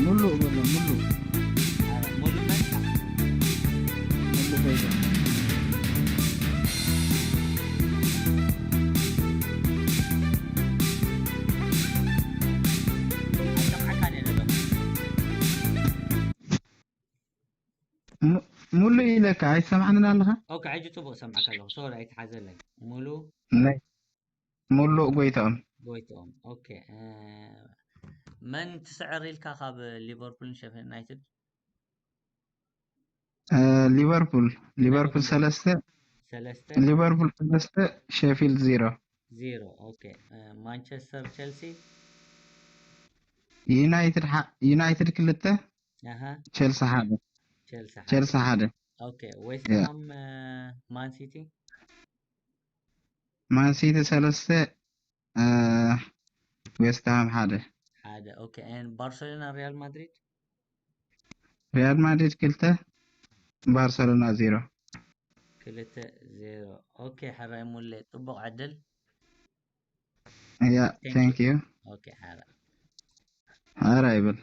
ሙሉእ በሎ፣ ሙሉእ። ሙሉእ መን? ሙሉእ በሎ። ኣይሰምዓካን እየ ዘለኹ። ሙ-፣ ሙሉእ ኢለካ፣ ኣይሰማዕንን ኣለኻ? ኦኬ፣ ሕጂ ጽቡቕ ሰምዓካ ኣለኹ። ሶሪ፣ ኣይትሓዘለይ። ሙሉ ናይ ሙሉእ ጎይትኦም። ጎይትኦም። ኦኬ፣ እ፣ መን ትስዕር ኢልካ ካብ ሊቨርፑልን ሸፊልድ ዩናይትድ? እ፣ ሊቨርፑል፣ ሊቨርፑል ሊቨርፑል ሰለስተ፣ ሰለስተ? ሊቨርፑል ሰለስተ፣ ሼፊልድ ዜሮ። ዜሮ። ኦኬ፣ እ፣ ማንቸስተር፣ ቸልሲ? ዩናይትድ ሓ-፣ ዩናይትድ ክልተ፣ ኣሃ። ቸልሲ ሓደ። ቸልሲ ሓደ። ቸልሲ ሓደ። ኦኬ፣ ዌስት ያ። ሃም፣ እ፣ ማን ሲቲ? ማን ሲቲ ሰለስተ፣ እ፣ ዌስት ሃም ሓደ። ሓደ። ኦኬ፣ ኤን ባርሴሎና፣ ሪያል ማድሪድ? ሪያል ማድሪድ ክልተ፣ ባርሴሎና ዜሮ። ክልተ ዜሮ። ኦኬ፣ ሕራይ ሙሌ፣ ጽቡቕ ዕድል። ያ፣ Thank you። Thank you። ኦኬ፣ ሕራይ። ሕራይ ይብል።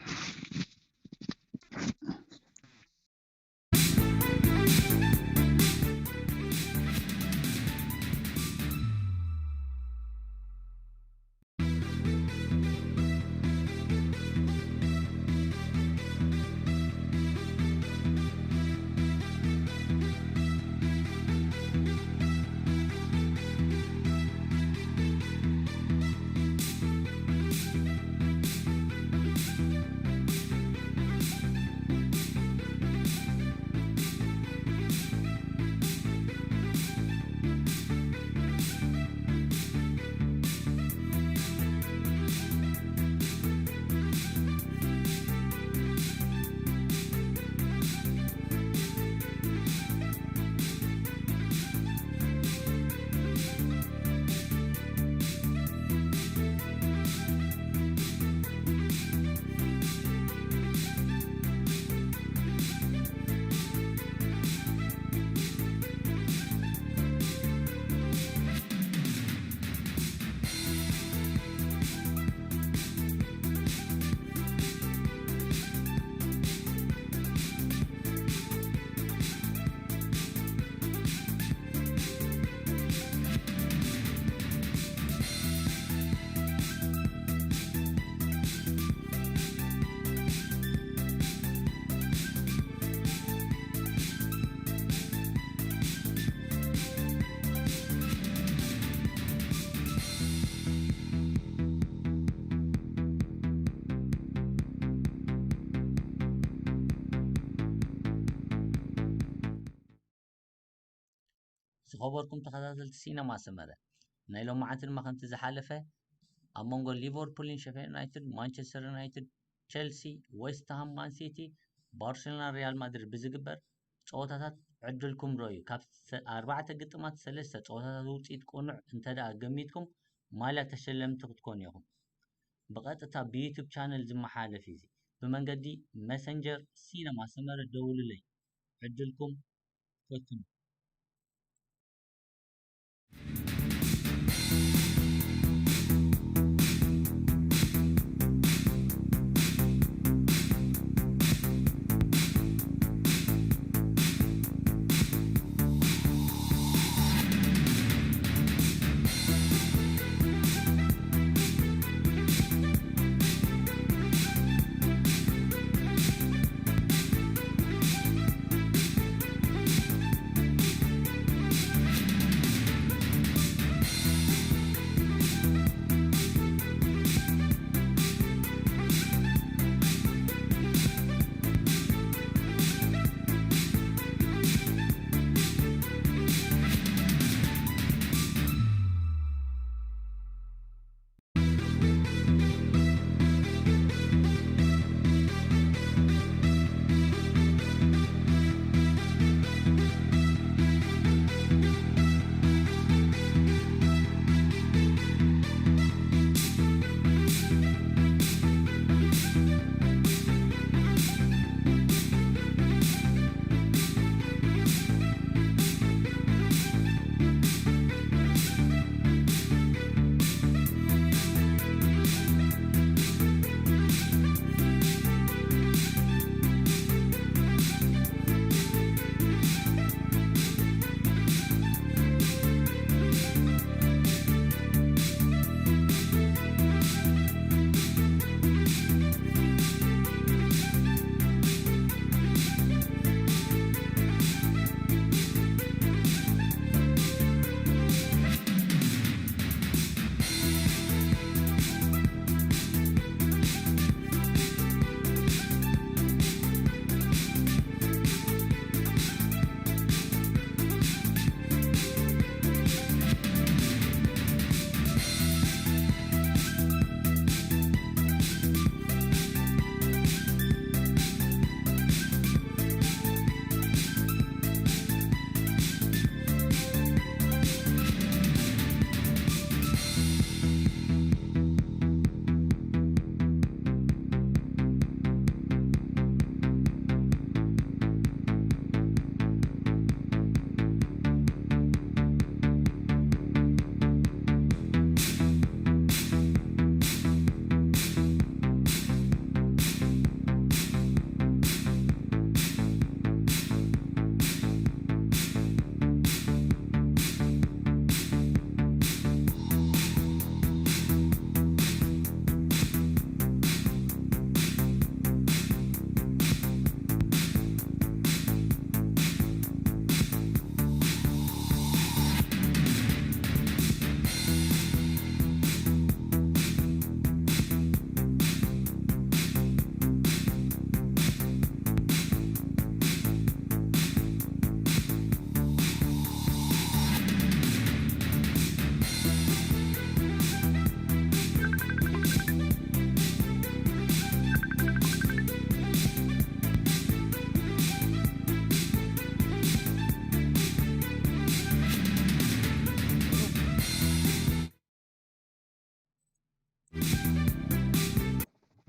ዝኸበርኩም ተኸታተልቲ ሲነማ ሰመረ፣ ናይ ሎማዓንቲ ድማ ከምቲ ዝሓለፈ ኣብ መንጎ ሊቨርፑልን ሸፊልድ ዩናይትድ፣ ማንቸስተር ዩናይትድ፣ ቸልሲ፣ ዌስትሃም፣ ማን ሲቲ፣ ባርሴሎና፣ ሪያል ማድሪድ ብዝግበር ጸወታታት ዕድልኩም ርኣዩ። ካብ ሰ-፣ ኣርባዕተ ግጥማት ሰለስተ ጸወታታት ውጽኢት ቅኑዕ እንተ ደኣ ገሚትኩም፣ ማልያ ተሸለምቲ ክትኮኑ ኢኹም። ብቐጥታ ብዩቱብ ቻነል ዝመሓላለፍ እዩ። ብመንገዲ መሰንጀር ሲነማ ሰመረ ደውሉለይ። ዕድልኩም ፈትኑ።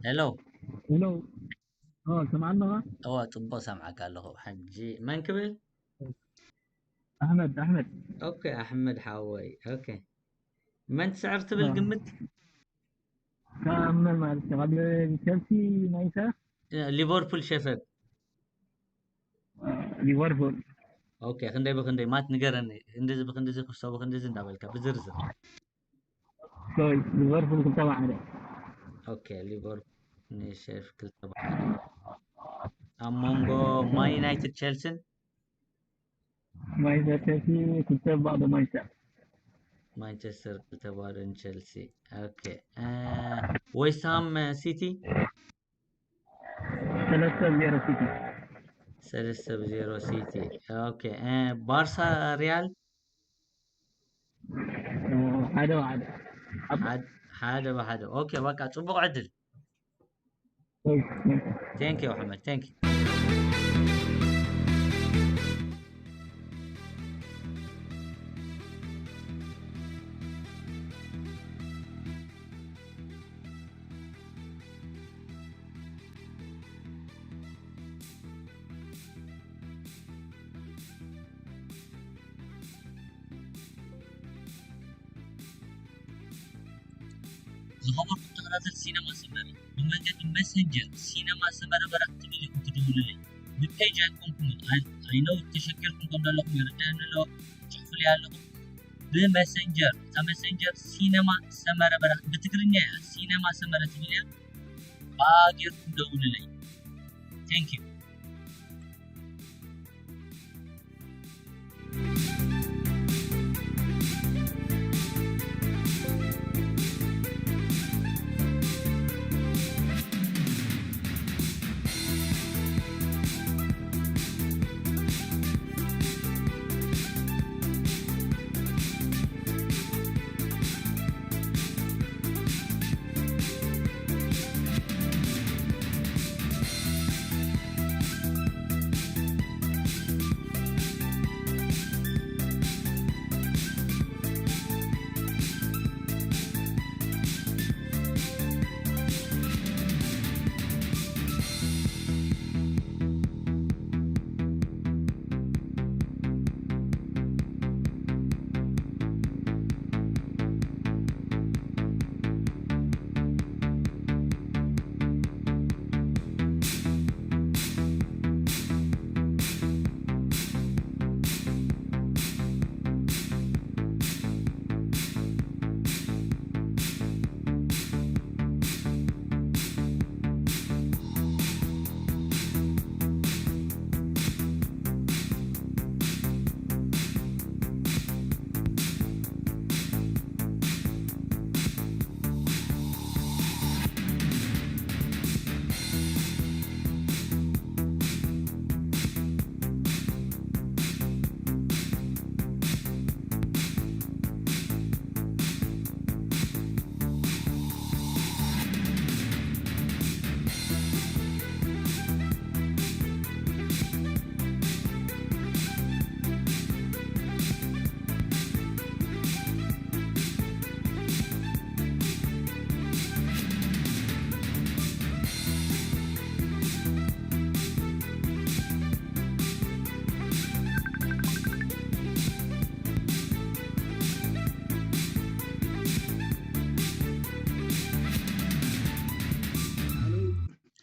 ሄሎ። ሄሎ። ኦ፣ ትሰምዓኒ ኣለኻ? እዋ፣ ጽቡቕ ሰምዓካ ኣለኹ። ሕጂ መን ክብል? ኣሕመድ፣ ኣሕመድ። ኦኬ፣ ኣሕመድ ሓወይ። ኦኬ። መን ትስዕር ትብል ኦ። ግምት? ካብ መን ማለት እዩ? ካብ ቸልሲ ናይ ኢሳያስ? እ፣ ሊቨርፑል ሸፈብ። ሊቨርፑል። ኦኬ፣ ክንደይ ብክንደይ? ማት ንገረኒ። እንደዚ ብክንደዚ ክሰቡ ክንደዚ እንዳበልካ ብዝርዝር። ሶይ፣ ሊቨርፑል ክልተ ብሓደ። ኦኬ፣ ሊቨርፑል ንሸፍ ክልተ ብሓደ። ኣብ መንጎ ማን ዩናይትድ ቸልሲን? ማንቸስተር ቸልሲ ክልተ ባዶ ማንቸስተር። ማንቸስተር ክልተ ባዶ ንቸልሲ። ኦኬ። እ፣ ዌስትሃም ሲቲ? ሰለስተ ዜሮ ሲቲ። ሰለስተ ብዜሮ ሲቲ። ኦኬ። እ፣ ባርሳ ሪያል? እ፣ ሓደ ብሓደ። ኣብ ሓድ-፣ ሓደ ብሓደ። ኦኬ፣ በቃ ጽቡቕ ዕድል። ሶይ፣ Thank you ኣሕመድ፣ thank you። ዝኸበርኩም ተኸታተልቲ ሲነማ ሰመረ፣ ብመንገዲ መሰንጀር ሲነማ ሰመረ በራሕ ትብል ኢኹም ትድውሉለይ። ብፔጅ ኣይኮንኩምን፣ ኣይ-፣ I know ተሸጊርኩም ከም ዘለኹም ይርደኣኒ ኣሎ፣ ጽሑፉለይ ኣለኹም። ብመሰንጀር፣ እታ መሰንጀር ሲነማ ሰመረ በራሕ፣ ብትግርኛ እያ፣ ሲነማ ሰመረ ትብል እያ። ብኣ ጌርኩም ደውሉለይ። Thank you።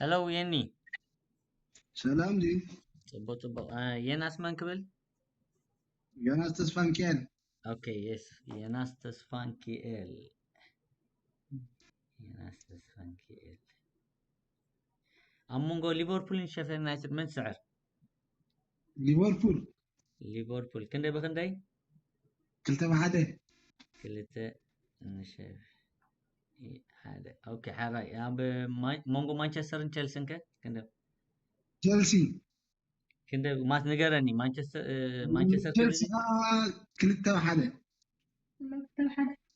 ሄሎ የኒ። ሰላም ድዩ? ጽቡቕ ጽቡቕ። እ፣ የናስ መን ክብል? ዮናስ ተስፋ ሚካኤል። ኦኬ፣ የስ፣ የናስ ተስፋንኪኤል። የናስ ተስፋንኪኤል። ኣብ መንጎ ሊቨርፑልን ሸፈን ዩናይትድ መን ትስዕር? ሊቨርፑል። ሊቨርፑል። ክንደይ ብክንደይ? ክልተ ብሓደ። ክልተ ንሸፍ ሓደ። ኦኬ፣ ሓራይ። ኣብ ማን-፣ መንጎ ማንቸስተርን ቸልሲን ከ? ክንደይ? ቸልሲ። ክንደይ? ማት ንገረኒ። ማንቸስተር፣ እ፣ ማንቸስተር ቸልሲ ትብል? ከዓ ክልተ ብሓደ።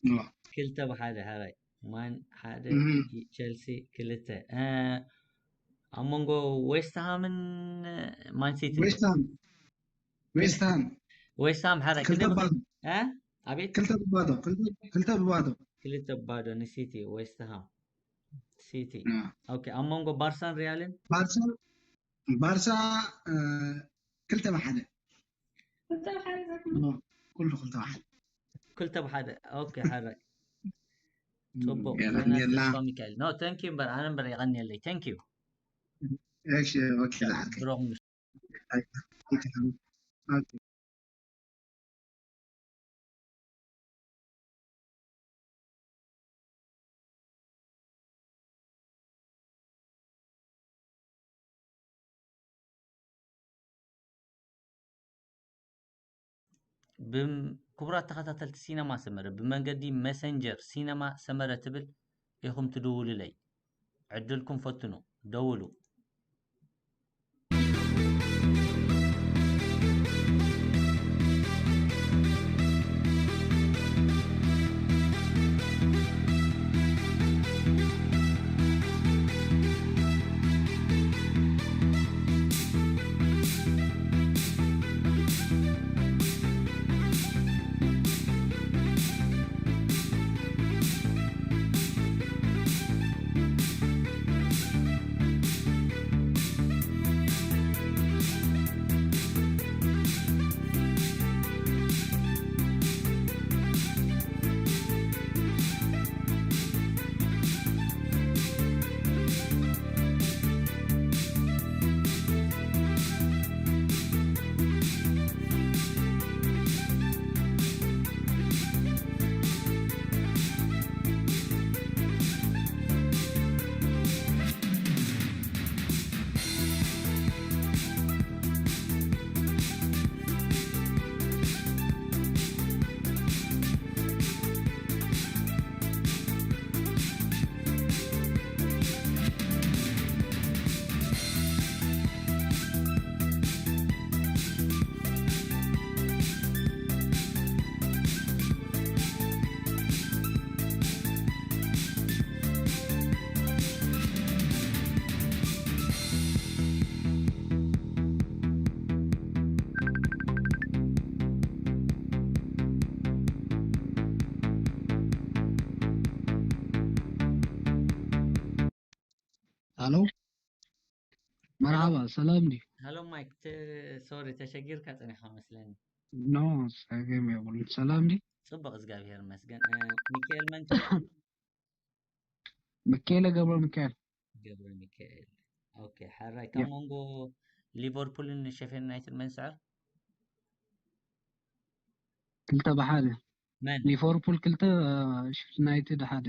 እዋ። ክልተ ብሓደ፣ ሓራይ። ማን ሓደ፣ እህ። ቸልሲ ክልተ። እ፣ ኣብ መንጎ ዌስትሃምን ማን ሲቲ? ዌስትሃም። ዌስትሃም። ዌስትሃም ሓራይ። ክልተ ክንደይ ብክ-፣ ባዶ። እ? ኣቤት? ክልተ ብባዶ። ክልተ፣ ክልተ ብባዶ። ክልተ ባዶ ንሲቲ ዌስትሃም። ሲቲ። ኦኬ፣ ኣብ መንጎ ባርሳን ሪያልን? ባርሳ ባርሳ ክልተ ብሓደ። ኩሉ ክልተ ብሓደ። ክልተ ብሓደ። ኦኬ፣ ሓራይ። ጽቡቕ። ና ሚካኤል። ኖ፣ thank you እምበር፣ ኣነ እምበር የቐንየለይ። Thank you። እሺ፣ ኦኬ። ብሮም ክቡራት ተኸታተልቲ ሲነማ ሰመረ፣ ብመንገዲ መሰንጀር ሲነማ ሰመረ ትብል ኢኹም ትድውሉለይ። ዕድልኩም ፈትኑ፣ ደውሉ። ሃሎ፣ መርሓባ፣ ሰላም ድዩ? ሃሎ ማይክ፣ ተ- ሶሪ፣ ተሸጊርካ ጸኒኻ መስለኒ። ኖ፣ ጸገም የብሉን። ሰላም ድዩ? ጽቡቕ፣ እግዚኣብሔር ይመስገን። እ፣ ሚካኤል መን ትብል? ሚካኤለ ገብረ ሚካኤል። ገብረ ሚካኤል። ኦኬ፣ ሓራይ። ካብ መንጎ ሊቨርፑልን ሼፊልድ ዩናይትድ መን ስዕር? ክልተ ብሓደ። መን? ሊቨርፑል ክልተ፣ እ፣ ዩናይትድ ሓደ።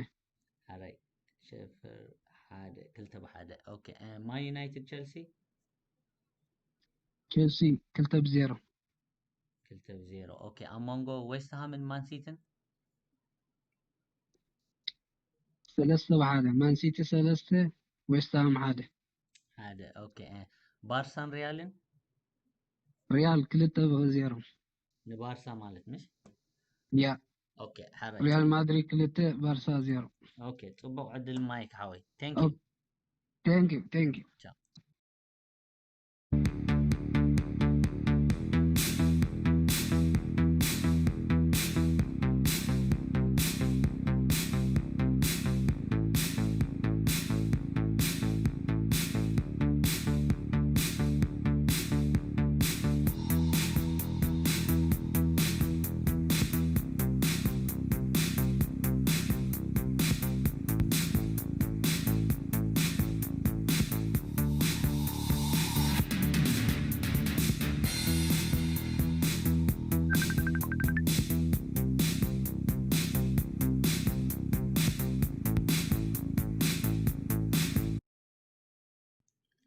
ሓራይ። ሸፈር ሓደ፣ ክልተ ብሓደ። ኦኬ፣ እ፣ ማን ዩናይትድ ቸልሲ? ቸልሲ ክልተ ብዜሮ። ክልተ ብዜሮ። ኦኬ፣ ኣብ መንጎ ዌስት ሃምን ማን ሲትን? ሰለስተ ብሓደ። ማን ሲቲ ሰለስተ፣ ዌስት ሃም ሓደ። ሓደ። ኦኬ፣ እ፣ ባርሳን ሪያልን? ሪያል ክልተ ብዜሮ። ንባርሳ ማለት ምሽ? ያ። ኦኬ፣ ሓራይ። ሪያል ማድሪድ ክልተ፣ ባርሳ ዜሮ። ኦኬ፣ ጽቡቕ ዕድል ማይክ ሓወይ። Thank you። Thank you, thank you. ቻው።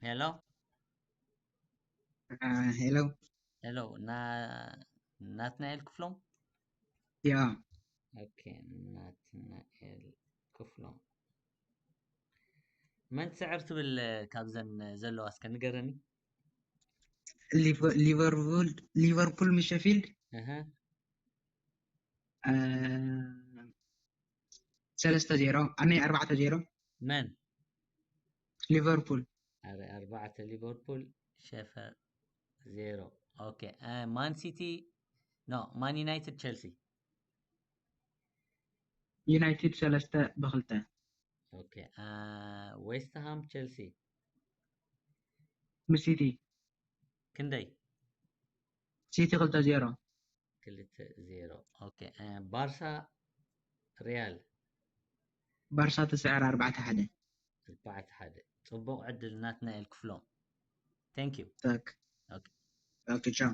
ሄሎ። ሄሎ። ሄሎ፣ ና-፣ ናትናኤል ክፍሎም? ያ። ኦኬ፣ ናትናኤል ክፍሎም። መን ትስዕር ትብል ካብዘን ዘለዋ እስከ ንገረኒ። ሊቨ-፣ ሊቨርፑል፣ ሊቨርፑል ምስ ሸፊልድ፣ እህ፣ እ፣ ሰለስተ ዜሮ፣ ኣነ ኣርባዕተ ዜሮ። መን? ሊቨርፑል። ኣረ፣ ኣርባዕተ ሊቨርፑል፣ ሸፈር ዜሮ። ኦኬ፣ እ፣ ማን ሲቲ፣ ኖ፣ ማን ዩናይትድ፣ ቸልሲ። ዩናይትድ ሰለስተ ብክልተ። ኦኬ። አ፣ ዌስትሃም ቸልሲ ምስ ሲቲ። ክንደይ? ሲቲ ክልተ ዜሮ። ክልተ ዜሮ። ኦኬ። አ፣ ባርሳ ሪያል። ባርሳ ትስዕር ኣርባዕተ ሓደ። ኣርባዕተ ሓደ። ጽቡቕ ዕድል ናትናኤል ክፍሎም። Thank you። ታክ ኦኬ። ኦኬ ቻው።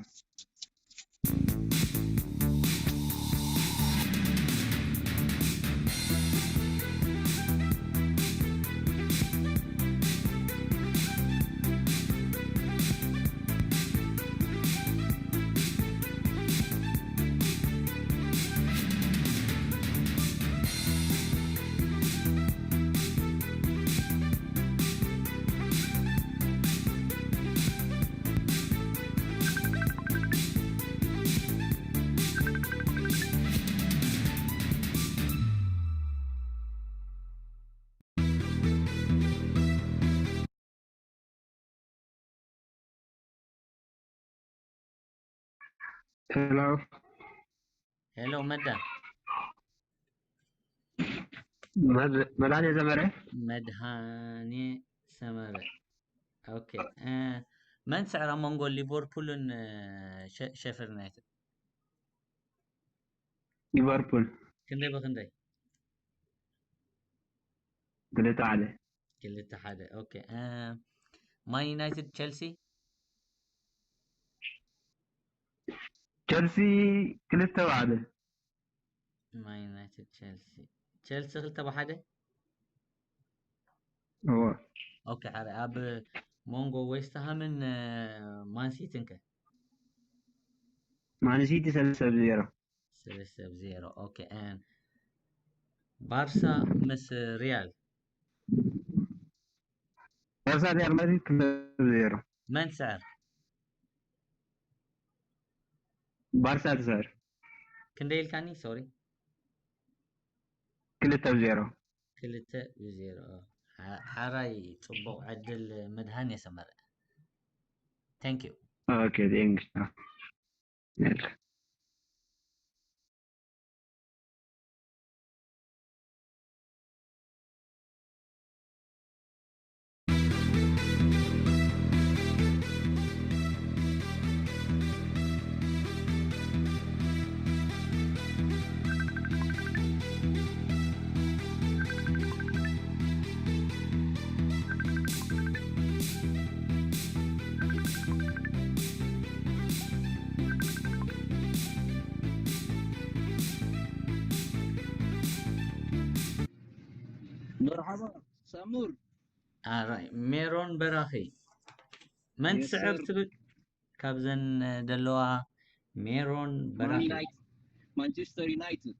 ሄሎ ሄሎ መዳ መድ- መድሃኔ ዘመረ መድሃኔ ሰመረ። ኦኬ። እ፣ መን ስዕር ኣብ መንጎ ሊቨርፑልን፣ እ፣ ሸ- ሸፊልድ ዩናይትድ? ሊቨርፑል ክንደይ ብክንደይ? ክልተ ሓደ። ክልተ ሓደ። ኦኬ። እ፣ ማን ዩናይትድ ቸልሲ? ቸልሲ ክልተ ባዕለ። ማን ዩናይትድ ቸልሲ። ቸልሲ ክልተ ብሓደ? እዎ። ኦኬ። ሓደ ኣብ መንጎ ዌስትሃምን፣ እ፣ ማን ሲቲን ከ? ማን ሲቲ ሰለስተ ብ ዜሮ። ሰለስተ ብ ዜሮ። ኦኬ። ን ባርሳ ምስ ሪያል። ባርሳ ሪያል ማድሪድ ክልተ ብ ዜሮ። መን ስዕር? ባርሳ ትስዕር። ክንደይ ኢልካኒ? ሶሪ። ክልተ ብ ዜሮ። ክልተ ብ ዜሮ። ሓ- ሓራይ ጽቡቕ ዕድል መድሃኔ ሰመረ። Thank you። ኦኬ ቴንክ። መርሓባ ሳሙር። ኣራይ ሜሮን በራኺ መን Yes, ትስዕር sir። ትብል? ካብዘን ደለዋ ሜሮን በራኺ። ማንቸስተር ዩናይትድ።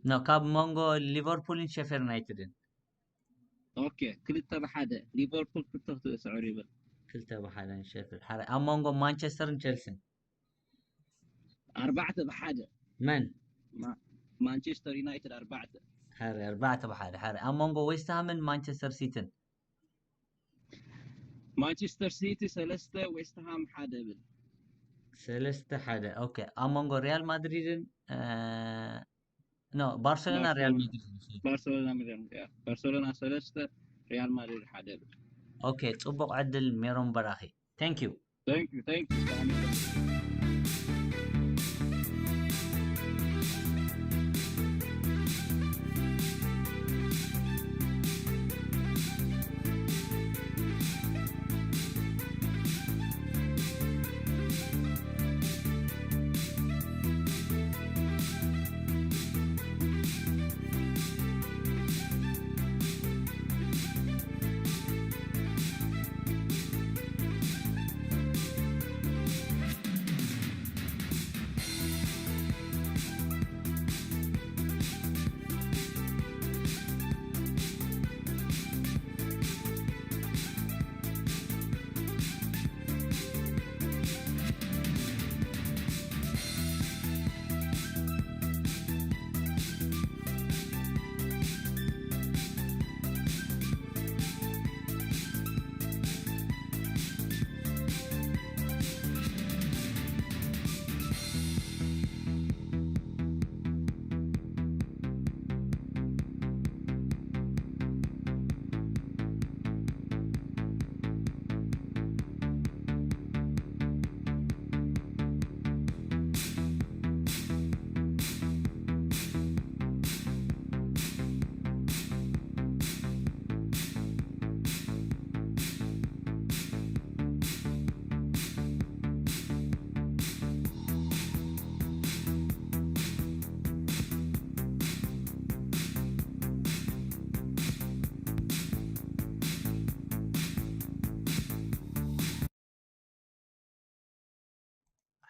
ኖ፣ ካብ መንጎ ሊቨርፑልን ሸፊልድ ዩናይትድን። ኦኬ ክልተ ብሓደ ሊቨርፑል ክልተ ክትስዕር ይብል። ክልተ ብሓደን ሸፊልድ ሓደ። ኣብ መንጎ ማንቸስተርን ቸልሲን ኣርባዕተ ብሓደ መን? ማ- ማንቸስተር ዩናይትድ ኣርባዕተ። ሓደ ኣርባዕተ ብሓደ ሓደ። ኣብ መንጎ ዌስትሃምን ማንቸስተር ሲቲን። ማንቸስተር ሲቲ ሰለስተ ዌስትሃም ሓደ ብል። ሰለስተ ሓደ። ኦኬ። ኣብ መንጎ ሪያል ማድሪድን፣ እ፣ ኖ፣ ባርሰሎና ሪያል ማድሪድ። ባርሰሎና ሚላን ያ፣ ባርሰሎና ሰለስተ ሪያል ማድሪድ ሓደ ብል። ኦኬ። ጽቡቕ ዕድል ሜሮን በራኺ። Thank you። Thank you, thank you.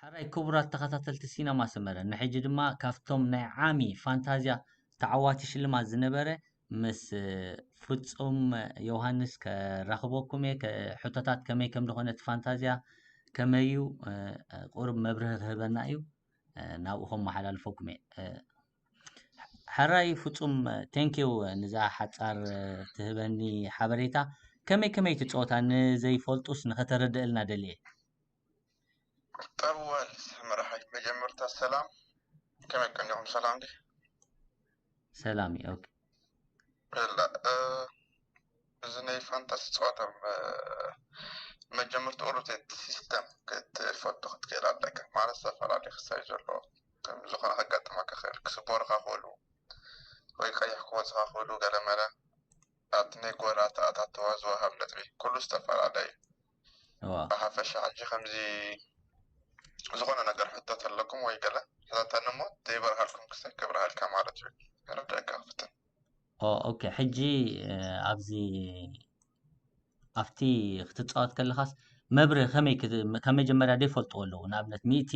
ሕራይ ክቡራት ተኸታተልቲ ሲነማ ሰመረ፣ ንሕጂ ድማ ካብቶም ናይ ዓሚ ፋንታዝያ ተዓዋቲ ሽልማት ዝነበረ ምስ ፍጹም ዮሃንስ ከራኽበኩም እየ። ከ-፣ ሕቶታት ከመይ ከም ዝኾነ እቲ ፋንታዝያ ከመይ እዩ፣ እ፣ ቁሩብ መብርሂ ክህበና እዩ። እ፣ ናብኡ ከመሓላልፈኩም እየ። እ፣ ሕራይ ፍጹም፣ ቴንኪው ንዛ ሓጻር፣ እ፣ ትህበኒ ሓበሬታ። ከመይ ከመይ ትጻወታ ንዘይፈልጡስ ንኸተረድእልና ደልየ። ጠዋል መራሓይ መጀመርታ ሰላም፣ ከመይ ቀኒኹም? ሰላም ዲ? ሰላም እዩ። ኦኬ። ላ፣ እ፣ እዚ ናይ ፋንታሲ ጸወታ፣ እ፣ መጀመርትኡ ሮቴት ሲስተም ክትፈልጦ ክትክእል ኣለካ። ማለት ዝተፈላለዩ ክሳይ ዘለዎ ከም ዝኾነ ከጋጥመካ ክእል፣ ክስበሩኻ ክእሉ ወይ ቀይሕ ክወጽኻ ክእሉ፣ ገለመለ ኣብቲ ናይ ጎል ኣተኣታትዋ ዝወሃብ ነጥቢ ኩሉ ዝተፈላለየ እዩ። እዋ። ብሓፈሻ ሕጂ ከምዚ ዝኾነ ነገር ሕቶ ተለኩም ወይ ገለ ሕተተኒ እሞ ዘይበርሃልኩም ክሳይ ክብርሃልካ ማለት እዩ። ክርደአካ ክፍትን። ኦ፣ ኦኬ። ሕጂ፣ እ፣ ኣብዚ ኣብቲ ክትጻወት ከለኻስ መብርሂ ከመይ ክት-፣ ካብ መጀመርያ ዘይፈልጥዎ ኣለዉ። ንኣብነት ሚእቲ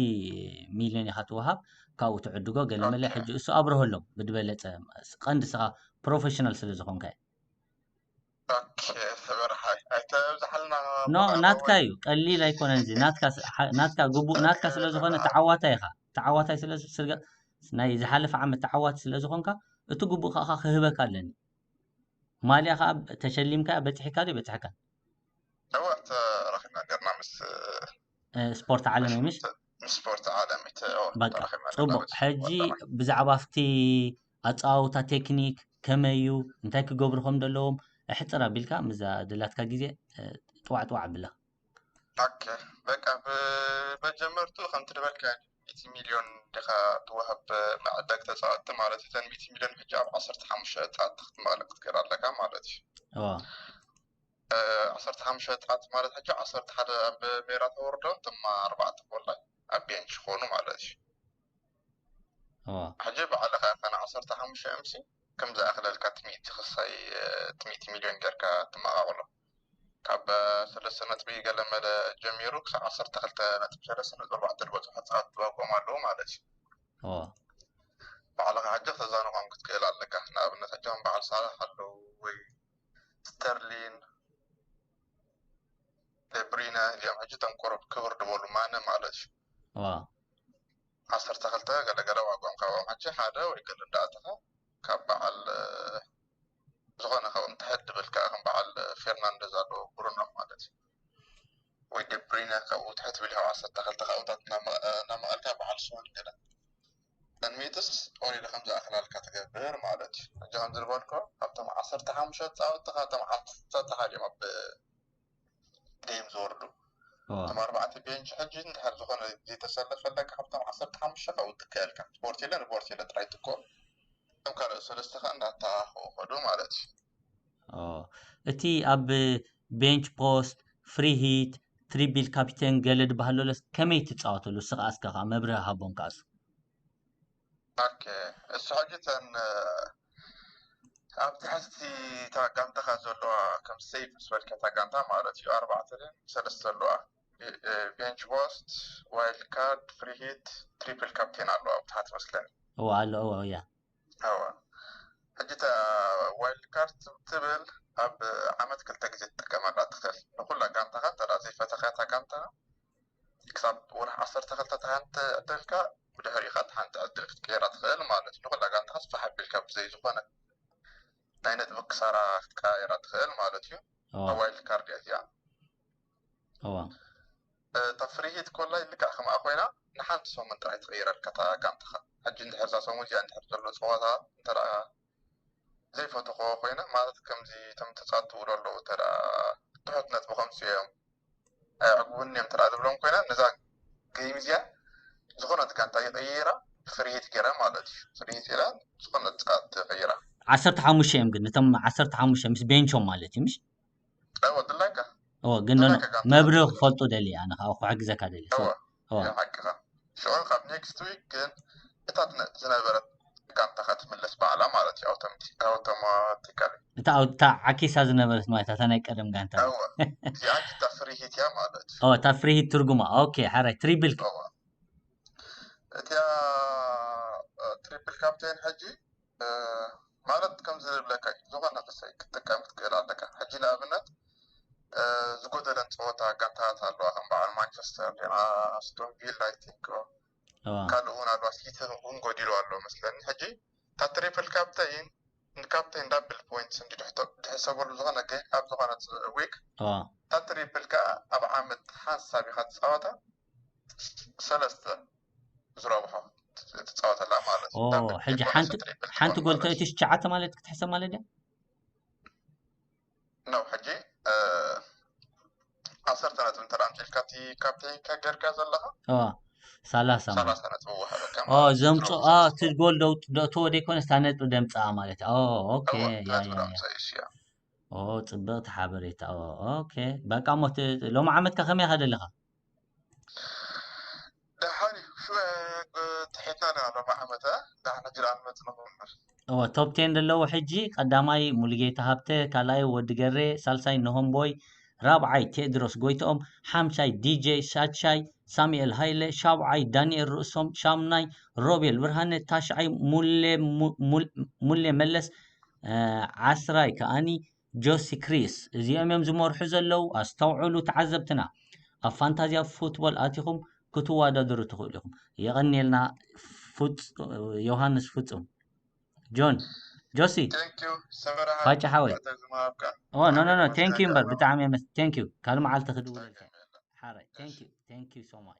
ሚልዮን ኢኻ ትወሃብ፣ ካብኡ ትዕድጎ ገለ መለ። ኦኬ። ሕጂ እሱ ኣብርሀሎም ብድበለጸ፣ ቀንዲ ስኻ ፕሮፌሽናል ስለ ዝኾንካ እዩ። ኦኬ፣ ሰበርሓይ። ኣይተብዝሓልና ኖ፣ ብቐዕባ ናትካ ወይ? እዩ። ቀሊል ኣይኮነን እዚ። ናትካ ስ-፣ ሓ-፣ ናትካ ግቡእ፣ ናትካ ኦኬ፣ ስለ ዝኾነ ሰበርሓይ። ተዓዋታይ ኢኻ። ተዓዋታይ ስለ ዝ-፣ ስርገ-፣ ናይ ዝሓለፈ ዓመት ተዓዋቲ ስለ ዝኾንካ፣ እቲ ግቡእ ከኣ ክህበካ ኣለኒ። ማልያ ከኣ ተሸሊምካ በጺሕካ ድዩ በጺሕካ? እወ፣ ተራኺብና ጌርና ምስ፣ እ፣ ስፖርት ዓለም እዩ፣ ምስ፣ ምሽ? ምስ ስፖርት ዓለም እቲ፣ እወ፣ በቃ፣ ተራኺብና ጌርና ጽቡቕ። ምስ ሕጂ ስፖርት ዓለም። ብዛዕባ ኣብቲ ኣጸዋውታ ቴክኒክ ከመይ እዩ፣ እንታይ ክገብሩ ከም ዘለዎም፣ ኣሕጽር ኣቢልካ ምስዛ ደላትካ ግዜ፣ እ፣ ጥዋዕ ጥዋዕ ኣብላ። ኦኬ፣ በቃ፣ ብ-፣ መጀመርቱ ከምቲ ዝበልካ ሚእቲ ሚልዮን ዲኻ ትወሃብ መዕደግ ተጻወትቲ ማለት እዩ። እተን ሚእቲ ሚልዮን ሕጂ ኣብ ዓሰርተ ሓሙሽተ ጻወትቲ ክትመቕለ ክትገር ኣለካ ማለት እዩ። እዋ። እ፣ ዓሰርተ ሓሙሽተ ጻወትቲ ማለት ሕጂ ዓሰርተ ሓደ ኣብ ሜዳ ተወርዶ፣ ድማ ኣርባዕተ ኮላይ ኣብ ቤንች ክኾኑ ማለት እዩ። እዋ። ሕጂ ባዕልኻ ኢኻ ን ዓሰርተ ሓሙሽተ ኤምሲ ከም ዝኣኽለልካ ትሚእቲ ክሳይ፣ እ፣ ትሚእቲ ሚልዮን ጌርካ ትመቓቕሎ። ካብ ሰለስተ ነጥቢ ገለ መለ ጀሚሩ ክሳብ ዓሰርተ ክልተ ነጥቢ ሰለስተ ነጥቢ ኣርባዕተ ዝበጽሑ ተጻወትቲ ዋግኦም ኣለዉ ማለት እዩ። እዋ። ባዕልኻ ሕጂ ክተዛንቖም ክትክእል ኣለካ። ንኣብነት ሕጂ ከም በዓል ሳላሕ ኣለዉ ወይ ስተርሊን፣ ደብሪነ፣ እዚኦም ሕጂ እቶም ቁሩብ ክብር ዝበሉ ማነ ማለት እዩ። እዋ። ዓሰርተ ክልተ ገለ ገለ ዋግኦም ካብኦም ሕጂ ሓደ ወይ ገለ እንዳኣተኻ ካብ በዓል፣ እ፣ ዝኾነ ካብኦም ትሕት ድብል ከኣ ከም በዓል ፌርናንደዝ ኣሎ ብሩኖ ማለት እዩ። ወይ ደብሪነ ካብኡ ትሕት ብል ካብ ዓሰርተ ክልተ ካብኡታት እናመ-፣ እናመቐልካ በዓል ሶን ገለ። ተንሚትስ ኦሪደ ከም ዝኣኽላልካ ትገብር ማለት እዩ። ሕጂ ከም ዝበልኮ ካብቶም ዓሰርተ ሓሙሽተ ጻወትቲ ካብቶም ዓሰርተ ሓደ እዮም ኣብ ጌም ዝወርዱ። እዋ። እቶም ኣርባዕተ ቤንች ሕጂ እንድሕር ዝኾነ ዘይተሰለፈለካ ካብቶም ዓሰርተ ሓሙሽተ ካብኡ ትከኣልካ። ስፖርት የለ፣ ሪፖርት የለ፣ ጥራይ ትኮ። እቶም ካልኦት ሰለስተ ከኣ እንዳተኻኸኡ ከዱ ማለት እዩ። ኦ፣ እቲ ኣብ ቤንች ፖስት፣ ፍሪ ሂት፣ ትሪብል ካፒቴን ገለ ዝበሃል ሎለስ ከመይ ትጻወተሉ? እስኻ እስከ ከኣ መብርሂ ሃቦም ከኣሱ። ኦኬ፣ እሱ ሕጂ እተን፣ እ፣ ኣብ ትሕቲ እታ ጋንታኻ ዘለዋ ከም ሴፍ ምስ በልካ እታ ጋንታ ማለት እዩ፣ ኣርባዕተ ድን ሰለስተ ኣለዋ። ቤ-፣ እ፣ ቤንች ፖስት፣ ዋይልድ ካርድ፣ ፍሪ ሂት፣ ትሪፕል ካፕቴን ኣለዋ ኣብ ታሕቲ መስለኒ። እዋ፣ ኣሎ፣ እዋ፣ እያ። እዋ። ሕጂ እታ ዋይልድ ካርድ ትብል ኣብ ዓመት ክልተ ግዜ ትጥቀመላ ትኽእል። ንኹላ ጋንታኻ እንተ ደኣ ዘይፈተኻ እታ ጋንታ ክሳብ ወርሒ ዓሰርተ ክልተ ተሓንቲ ዕድልካ ብድሕሪኡ ኻብ ሓንቲ ዕድል ክትቀይራ ትኽእል ማለት እዩ። ንኹላ ጋንታኻ ስፋሕ ኣቢልካ ብዘይ ዝኾነ ናይ ነጥቢ ክሳራ ክትቀያየራ ትኽእል ማለት እዩ። እዋ። ኣብ ዋይልድ ካርድ እያ እዚኣ። እዋ። እ፣ እታ ፍሪ ሂት ኮላይ ልክዕ ከምኣ ኮይና ንሓንቲ ሰሙን ጥራይ ትቕይረልካ እታ ጋንታኻ። ሕጂ እንድሕር እዛ ሰሙን እዚኣ እንድሕር ዘሎ ጸዋታ እንተ ደኣ ዘይፈተኽዎ ኮይነ፣ ማለት ከምዚ እቶም ተጻወትቲ ዝብሉ ኣለዉ፣ እንተ ደኣ ትሑት ነጥቢ ከምጽኡ እዮም፣ ኣየዕግቡኒ እዮም እንተ ደኣ ዝብሎም ኮይነ፣ ነዛ ገይም እዚኣ ዝኾነት ጋንታ ይቕይራ፣ ፍሪ ሂት ገይራ ማለት እዩ። ፍሪ ሂት ኢላ ዝኾነት ጻወት ትቕይራ። ዓሰርተ ሓሙሽተ እዮም ግን፣ እቶም ዓሰርተ ሓሙሽተ ምስ ቤንቾም ማለት እዩ፣ ምሽ? እወ፣ ድላይካ። እወ፣ ግን ኖ፣ ኖ፣ ድላይካ ጋንታ መብርሂ ትፈልጥ። ክፈልጡ ደልየ፣ ኣነ ከዓ ክሕግዘካ ደልየ። እወ፣ እወ። እያ ሓቅኻ። ሽዑ ካብ ኔክስት ዊክ ግን እታ ትነ-፣ ዝነበረት ጋንታ ክትምለስ ባዕላ ማለት እዩ፣ ኣውቶማቲ-፣ ኣውቶማቲካሊ። እታ ኣው-፣ እታ ዓኪሳ ዝነበረት ማለት እታ ናይ ቀደም ጋንታ። እወ፣ እዚኣ ሕጂ እታ ፍሪ ሂት እያ ማለት እዩ። እወ፣ እታ ፍሪ ሂት ትርጉማ። ኦኬ፣ ሓራይ፣ ትሪብል። እወ። ካፕቴን ሕጂ ማለት ከምዚ ዝብለካ እዩ። ዝኾነ ክሰይ ክትጥቀም ክትክእል ኣለካ። ሕጂ ንኣብነት ዝጎደለን ፀወታ ጋንታት ኣለዋ፣ ከም በዓል ማንቸስተር፣ ኣስቶን ቪላ፣ ኣይቲንክ ካልእ እውን ኣለዋ። ሲቲ እውን ጎዲሉ ኣሎ መስለኒ። ሕጂ እታ ትሪፕል ካፕቴን ንካፕቴን ዳብል ፖይንትስ እንዲ ድሕሰበሉ ዝኾነ ጌም ኣብ ዝኾነ ዊክ እታ ትሪፕል ከዓ ኣብ ዓመት ሓንሳብ ኢኻ ትፃወታ ሰለስተ ዝረብሖ ትፃወተላ ማለት እዩ። ሕጂ ሓንቲ ጎል ተእቲ ትሽዓተ ማለት ክትሕሰብ ማለት ድያ? ነው ሕጂ ዓሰርተ ነጥቢ እንተ ኣምፂልካ እቲ ካፕቴን ከገርካ ዘለኻ ሰላሳ ማለት ሰላሳ ነጥቢ ወሃበካ ኦ ዘምፅኦ እቲ ጎል ደእትዎ ደይኮነ ስታ ነጥቢ ደምፅኣ ማለት እዩ። ኦኬ ኦ ፅብቕቲ ሓበሬታ። ኦኬ በቃ ሞ ሎሚ ዓመትካ ከመይ ከደለኻ? ደሓን እዩ። ትሒትና ና ሎሚ ዓመተ ዳሕና ጅራ ንመፅ ንኽምር እወ ቶፕ ቴን ዘለዉ ሕጂ ቀዳማይ ሙሉጌታ ሃብተ፣ ካልኣይ ወዲ ገሬ፣ ሳልሳይ ነሆምቦይ፣ ራብዓይ ቴድሮስ ጎይትኦም፣ ሓምሻይ ዲጄ ሻድሻይ ሳሙኤል ሃይለ፣ ሻብዓይ ዳንኤል ርእሶም፣ ሻምናይ ሮቤል ብርሃነ፣ ታሽዓይ ሙሌ መለስ፣ ዓስራይ ከኣኒ ጆሲ ክሪስ። እዚኦም እዮም ዝመርሑ ዘለዉ። ኣስተውዕሉ ተዓዘብትና፣ ኣብ ፋንታዝያ ፉትቦል ኣቲኹም ክትወዳደሩ ትኽእሉ ኢኹም። የቐንየልና ዮሃንስ ፍጹም። ጆን ጆሲ ፋጫ ሓወይ። ኖ ኖ ኖ ቴንክ ዩ እምበር ብጣዕሚ የመስ ቴንክ ዩ። ካልእ መዓልቲ ክድውለልካ። ሓራይ ቴንክ ዩ ቴንክ ዩ ሶ ማች።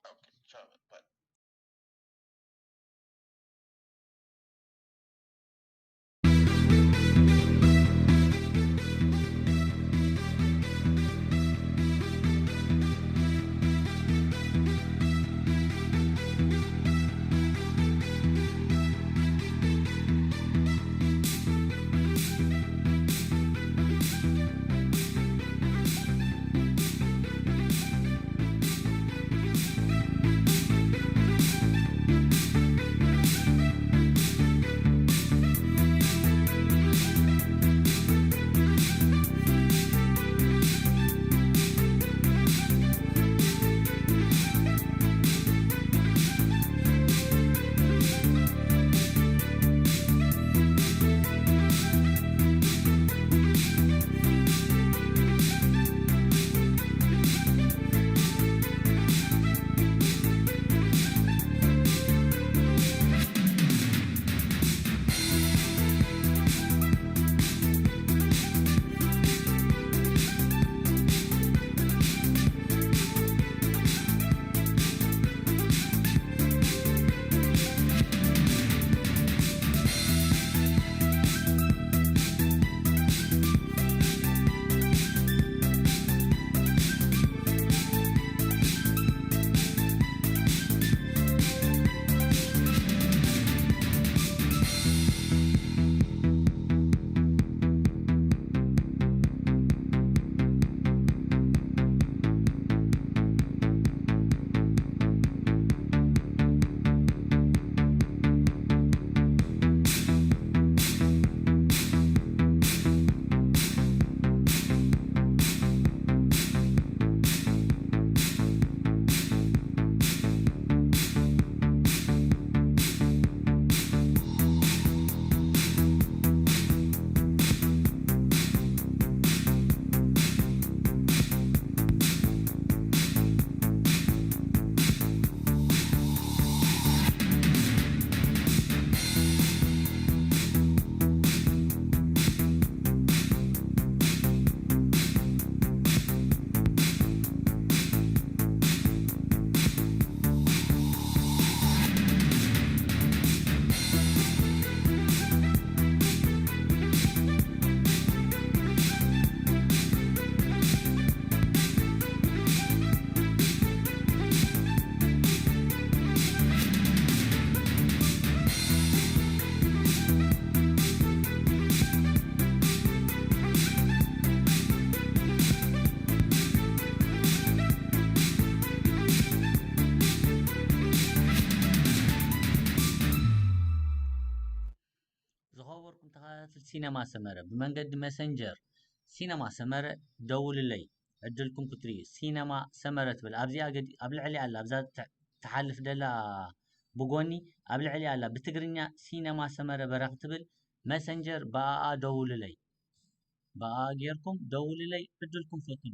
ዝኸበርኩም ተኸታተልቲ ሲነማ ሰመረ፣ ብመንገዲ መሰንጀር ሲነማ ሰመረ ደውልለይ፣ ዕድልኩም ክትርእዩ። ሲነማ ሰመረ ትብል ኣብዚኣ ገዲ ኣብ ልዕሊ ኣላ ኣብዛ ትሓልፍ ደላ ብጎኒ ኣብ ልዕሊ ኣላ ብትግርኛ ሲነማ ሰመረ በራኺ ትብል መሰንጀር ብኣኣ ደውሉለይ። ብኣኣ ጌርኩም ደውሉለይ ዕድልኩም ፈትኑ።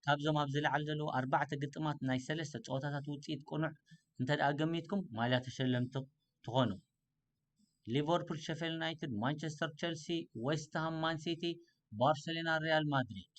ካብዞም ኣብዚ ላዕሊ ዘለዉ ኣርባዕተ ግጥማት ናይ ሰለስተ ጸወታታት ውጽኢት ቅኑዕ እንተ ደኣ ገሚትኩም ማልያ ተሸለምቲ ትኾኑ። ሊቨርፑል፣ ሸፌል ዩናይትድ፣ ማንቸስተር ቸልሲ፣ ዌስትሃም፣ ማን ሲቲ፣ ባርሴሎና፣ ሪያል ማድሪድ።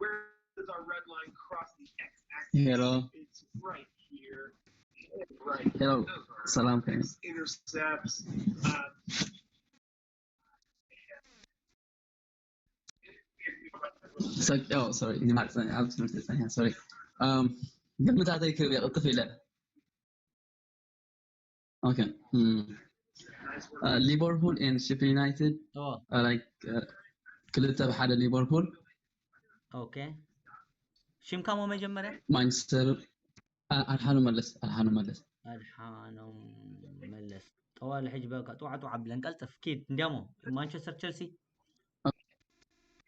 Where does our red line cross the x-axis? Hello. It's right here. Right. Hello. Those are ሰላም ከመይ? Intercepts. Um, ሶሪ፣ ኦ፣ ሶሪ፣ ይማር፣ ሶሪ፣ ኣብ ትምህርቲ ጸኒሐ፣ ሶሪ። ኣም፣ ግምታተይ ክህብ እየ፣ ቅልጥፍ ኢለ። ኦኬ፣ እም፣ አ፣ ሊቨርፑል ኤንድ ሼፊልድ ዩናይትድ፣ ኦ፣ አ፣ ላይክ፣ አ፣ ክልተ ብሓደ ሊቨርፑል። ኦኬ። ሽምካ ሞ መጀመርያ? ማንቸስተር፣ አ፣ ኣድሓኑ መለስ፣ ኣድሓኑ መለስ። ኣድሓኖም መለስ። ጠዋሊ ሕጂ በቃ ጥዋዕ ጥዋዕ ኣብለን ቀልጥፍ ኪድ እንዲያሞ ማንቸስተር ቸልሲ።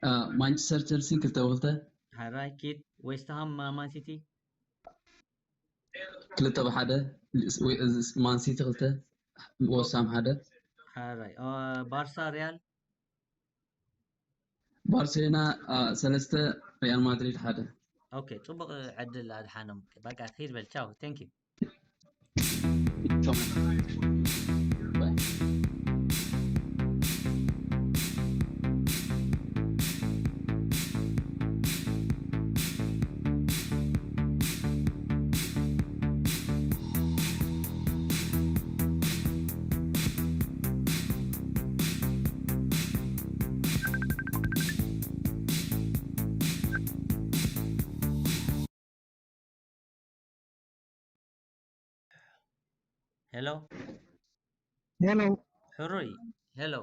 አ፣ ማንቸስተር ቸልሲ ክልተ ብክልተ። ሓራይ ኪድ ዌስትሃም ማ-፣ ማን ሲቲ። ክልተ ብሓደ። ወይ-፣ እዚ ማን ሲቲ ክልተ፣ ዌስትሃም ሓደ። ሓራይ አ፣ ባርሳ ሪያል። ባርሴሎና አ፣ ሰለስተ፣ ሪያል ማድሪድ ሓደ። ኦኬ፣ ጽቡቕ ዕድል ኣድሓኖም። በቃ ኪድ በል ቻው። Thank you። ሄሎ። ሄሎ። ሕሩይ። ሄሎ።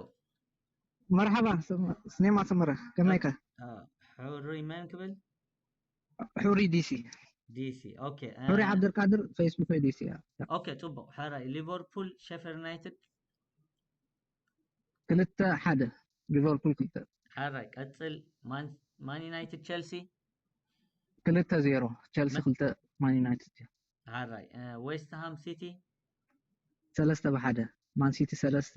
መርሓባ፣ ስም-፣ ስኔማ ስምረ፣ ከመይከ? አ፣ ሕሩይ መን ክብል? ሕሩይ ዲሲ። ዲሲ። ኦኬ። አ፣ ሕሩይ ዓብደልቃድር፣ ፌስቡክ ዲሲ፣ ያ። ኦኬ፣ ጽቡቕ። ሕራይ ሊቨርፑል፣ ሸፌልድ ዩናይትድ። ክልተ ሓደ፣ ሊቨርፑል ክልተ። ሕራይ፣ ቀጽል። ማን-፣ ማን ዩናይትድ፣ ቸልሲ። ክልተ ዜሮ፣ ቸልሲ መ-፣ ክልተ፣ ማን ዩናይትድ ዜሮ። ሕራይ፣ አ፣ ዌስትሃም፣ ሲቲ። ሰለስተ ብሓደ፣ ማን ሲቲ ሰለስተ።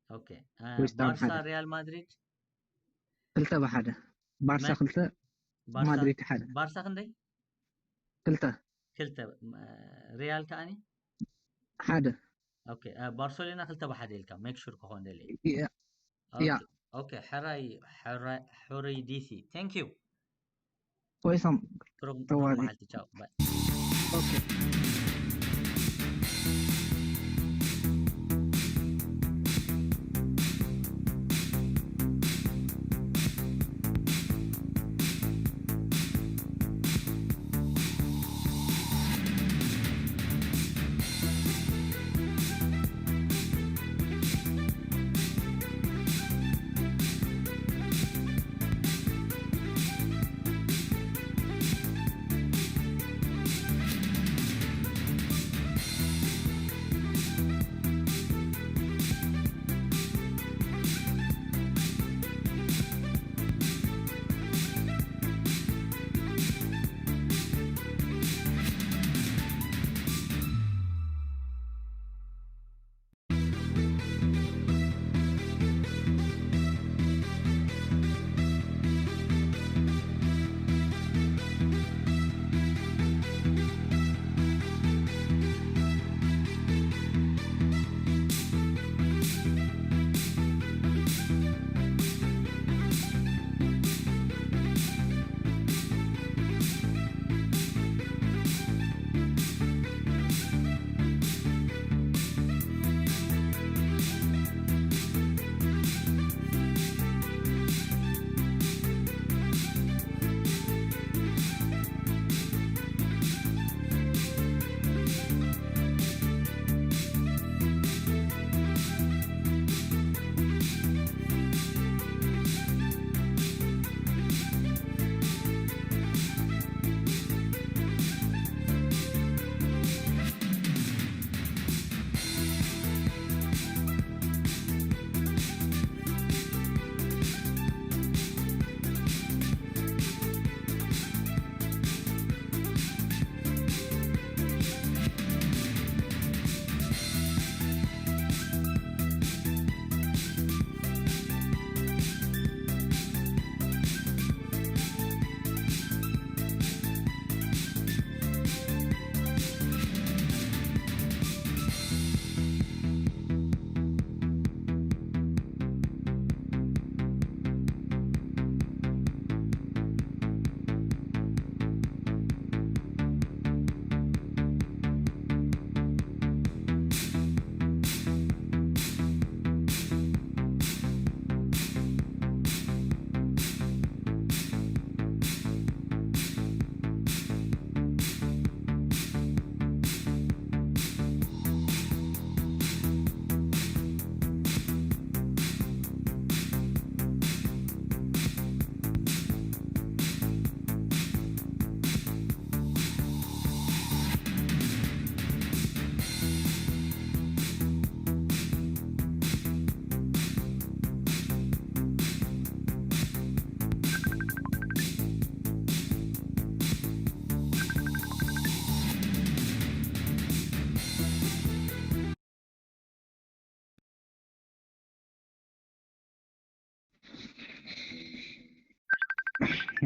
ኦኬ። አ፣ ዌስትሃም ባርሳ፣ ሓደ። ሪያል ማድሪድ። ክልተ ብሓደ፣ ባርሳ መ-፣ ክልተ፣ ባርሳ፣ ማድሪድ ሓደ። ባርሳ ክንደይ? ክልተ። ክልተ፣ ም-፣ ሪያል ከኣኒ? ሓደ። ኦኬ። አ፣ ባርሴሎና ክልተ ብሓደ ኢልካ፣ ሜክ ሹር ክኾን ደልየ። ያ። ኦኬ። ያ። ኦኬ። ሕራይ፣ ሕራይ፣ ሕሩይ ዲሲ። Thank you። ወይሶም ብሩኽ፣ ብሩኽ ተዋቢ። መዓልቲ። ቻው። ባይ። ኦኬ።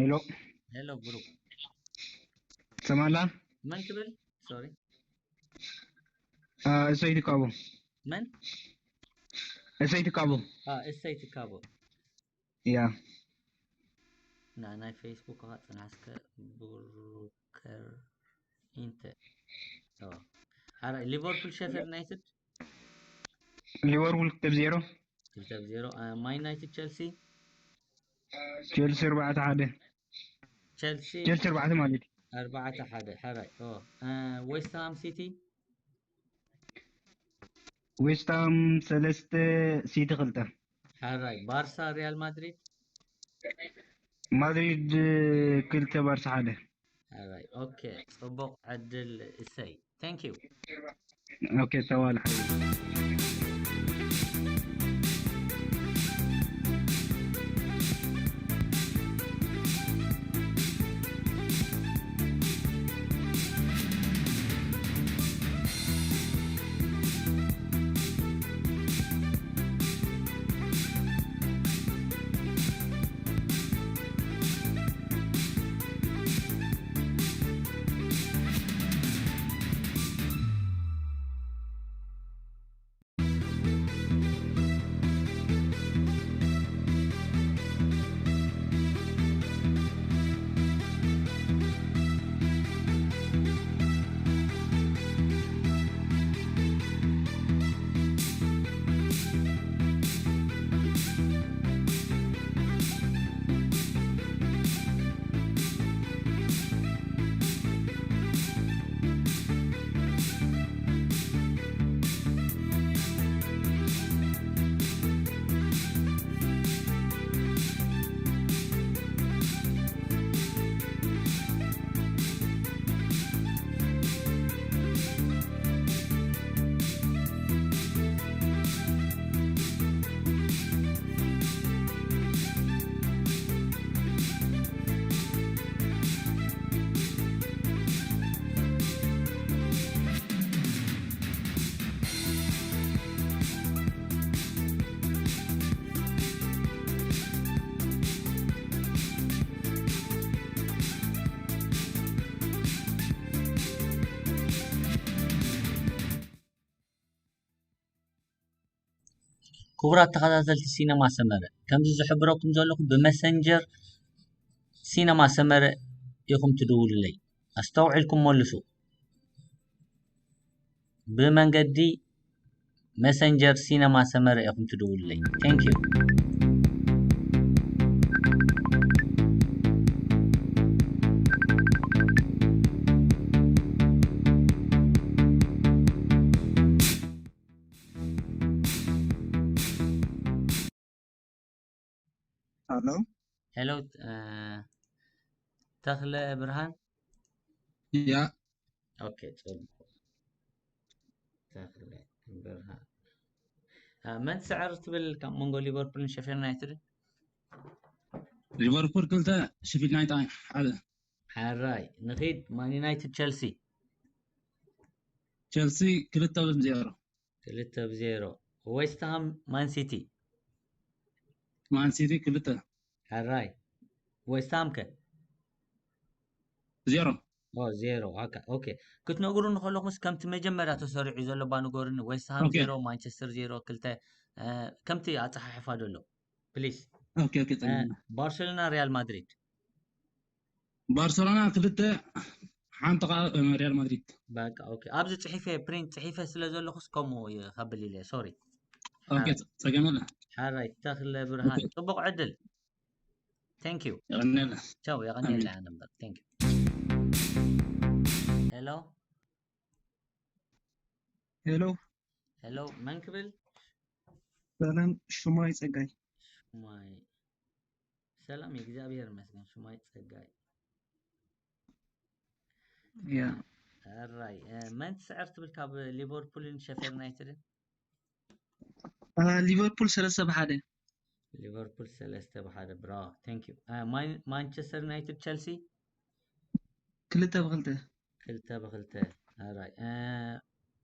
ሄሎ ሄሎ ብሩክ ትሰማላ? መን ክብል? ሶሪ አ፣ እሰይ ትካቦ መን? እሰይ ትካቦ አ እሰይ ትካቦ ያ ና ናይ ፌስቡክ ካ ጽናስከ ብሩከር ኢንተ ኦ ሓራይ ሊቨርፑል ሸፊልድ ዩናይትድ ሊቨርፑል ክልተ ብዜሮ ክልተ ብዜሮ አ፣ ማን ዩናይትድ ቸልሲ ቸልሲ ኣርባዕተ ሓደ ቸልሲ ቸልሲ ኣርባዕተ ማለት እዩ። ኣርባዕተ ሓደ ሓራይ ኦ አ፣ ዌስትሃም ሲቲ ዌስትሃም ሰለስተ ሲቲ ክልተ ሓራይ ባርሳ ሪያል ማድሪድ ማድሪድ ክልተ ባርሳ ሓደ ሓራይ ኦኬ ጽቡቕ ዕድል እሰይ thank you ኦኬ ተዋል ሓቢቢ ክቡራት ተኸታተልቲ ሲነማ ሰመረ፣ ከምዚ ዝሕብረኩም ዘለኹ ብመሰንጀር ሲነማ ሰመረ ኢኹም ትድውሉለይ። ኣስተውዒልኩም መልሱ። ብመንገዲ መሰንጀር ሲነማ ሰመረ ኢኹም ትድውሉለይ። Thank you። ኣሎ ሄሎ እ፣ ተኽለ ብርሃን ያ ኦኬ ጽቡቕ ተኽለ ብርሃን እ፣ መን ትስዕር ትብል ካብ መንጎ ሊቨርፑልን ሸፊልድ ዩናይትድን ሊቨርፑል ክልተ ሸፊልድ ዩናይትድ ሓደ ሓራይ ንኺድ ማን ዩናይትድ ቸልሲ ቸልሲ ክልተ ብዜሮ ክልተ ብዜሮ ዌስትሃም ማን ሲቲ ማን ሲቲ ክልተ ሓራይ ዌስትሃም ከ ዜሮ ኦ ዜሮ ዋካ ኦኬ ክትነግሩ ንከለኹምስ ከምቲ መጀመርያ ተሰሪዑ ዘሎ ባ ንገሩኒ ዌስትሃም ኦኬ ዜሮ ማንቸስተር ዜሮ ክልተ እ፣ ከምቲ ኣፀሓሕፋ ዘሎ ፕሊስ ኦኬ ኦኬ ጸገም ባርሴሎና ሪያል ማድሪድ ባርሰሎና ክልተ ሓንቲ ከዓ ሪያል ማድሪድ በቃ ኦኬ ኣብዚ ፅሒፈ ፕሪንት ፅሒፈ ስለ ዘለኹስ ከምኡ ይኸብል ኢለ ሶሪ ኦኬ ጸገም የለ ሓራይ ተኽለ ብርሃን ጽቡቕ ዕድል thank you የቀንየለ ቻው የቐንየለ ኣነ እምበር thank you ሄሎ ሄሎ ሄሎ መን ክብል ሰላም ሽማይ ጸጋይ ሽማይ ሰላም የእግዚኣብሔር ይመስገን ሽማይ ጸጋይ ያ ሕራይ እ፣ መን ትስዕር ትብል ካብ ሊቨርፑልን ሸፌር ዩናይትድን አ፣ ሊቨርፑል ሰለስተ ብሓደ ሊቨርፑል ሰለስተ ብሓደ ብራቮ thank you እ፣ ማን- ማንቸስተር ዩናይትድ ቸልሲ ክልተ ብክልተ ክልተ ብክልተ ሕራይ እ፣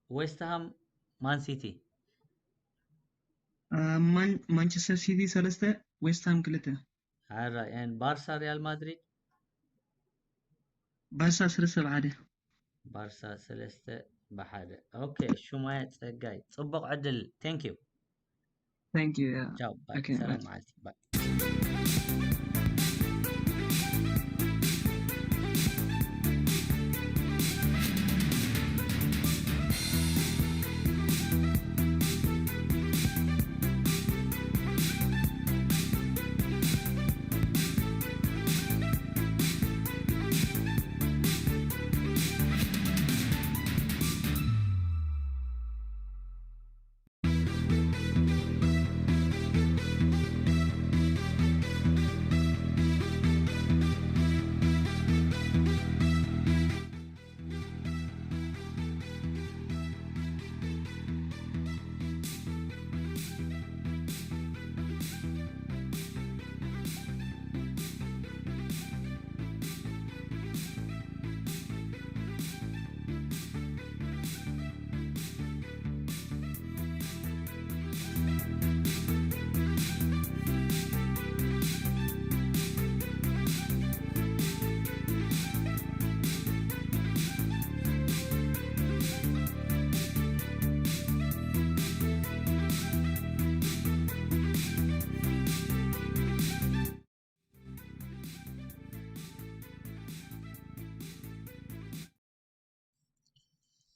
ዌስትሃም ማን ሲቲ አ፣ ማን- ማንቸስተር ሲቲ ሰለስተ ዌስትሃም ክልተ ሕራይ ን ባርሳ ሪያል ማድሪድ ባርሳ ሰለስተ ብሓደ። ባርሳ ሰለስተ ብሓደ። ኦኬ፣ ሹማየ ጸጋይ፣ ጽቡቕ ዕድል። Thank you። Thank you. Yeah. ቻው፣ ባይ። Okay, ሰላም bye. መዓልቲ፣ ባይ።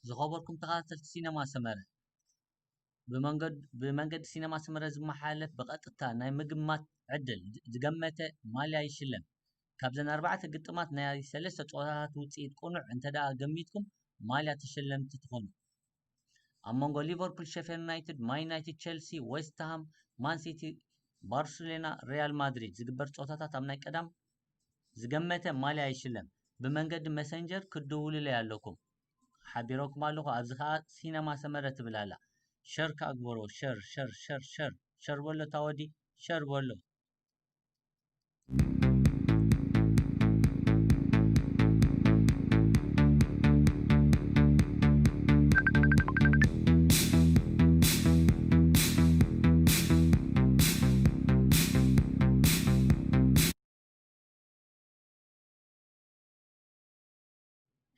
ዝኸበርኩም ተኸታተልቲ ሲነማ ሰመረ፣ ብመንገድ- ብመንገዲ ሲነማ ሰመረ ዝመሓለፍ ብቐጥታ ናይ ምግማት ዕድል፣ ዝገመተ ማልያ ይሽለም። ካብዘን ኣርባዕተ ግጥማት ናይ ሰለስተ ፀወታታት ውፅኢት ቅኑዕ እንተ ደኣ ገሚትኩም፣ ማልያ ተሸለምቲ ትኾኑ። ኣብ መንጎ ሊቨርፑል፣ ሼፈርድ ዩናይትድ፣ ማን ዩናይትድ፣ ቸልሲ፣ ዌስት ሃም፣ ማን ሲቲ፣ ባርሴሎና፣ ሪያል ማድሪድ ዝግበር ፀወታታት ኣብ ናይ ቀዳም ዝገመተ ማልያ ይሽለም። ብመንገዲ መሰንጀር ክትድውሉለይ ኣለኩም። ሓቢረኩም ኣለኹ። ኣብዚ ኸኣ ሲነማ ሰመረ ትብል ኣላ። ሸር ከኣ ግበሮ። ሸር፣ ሸር፣ ሸር፣ ሸር። ሸር በሎ ታወዲ፣ ሸር በሎ።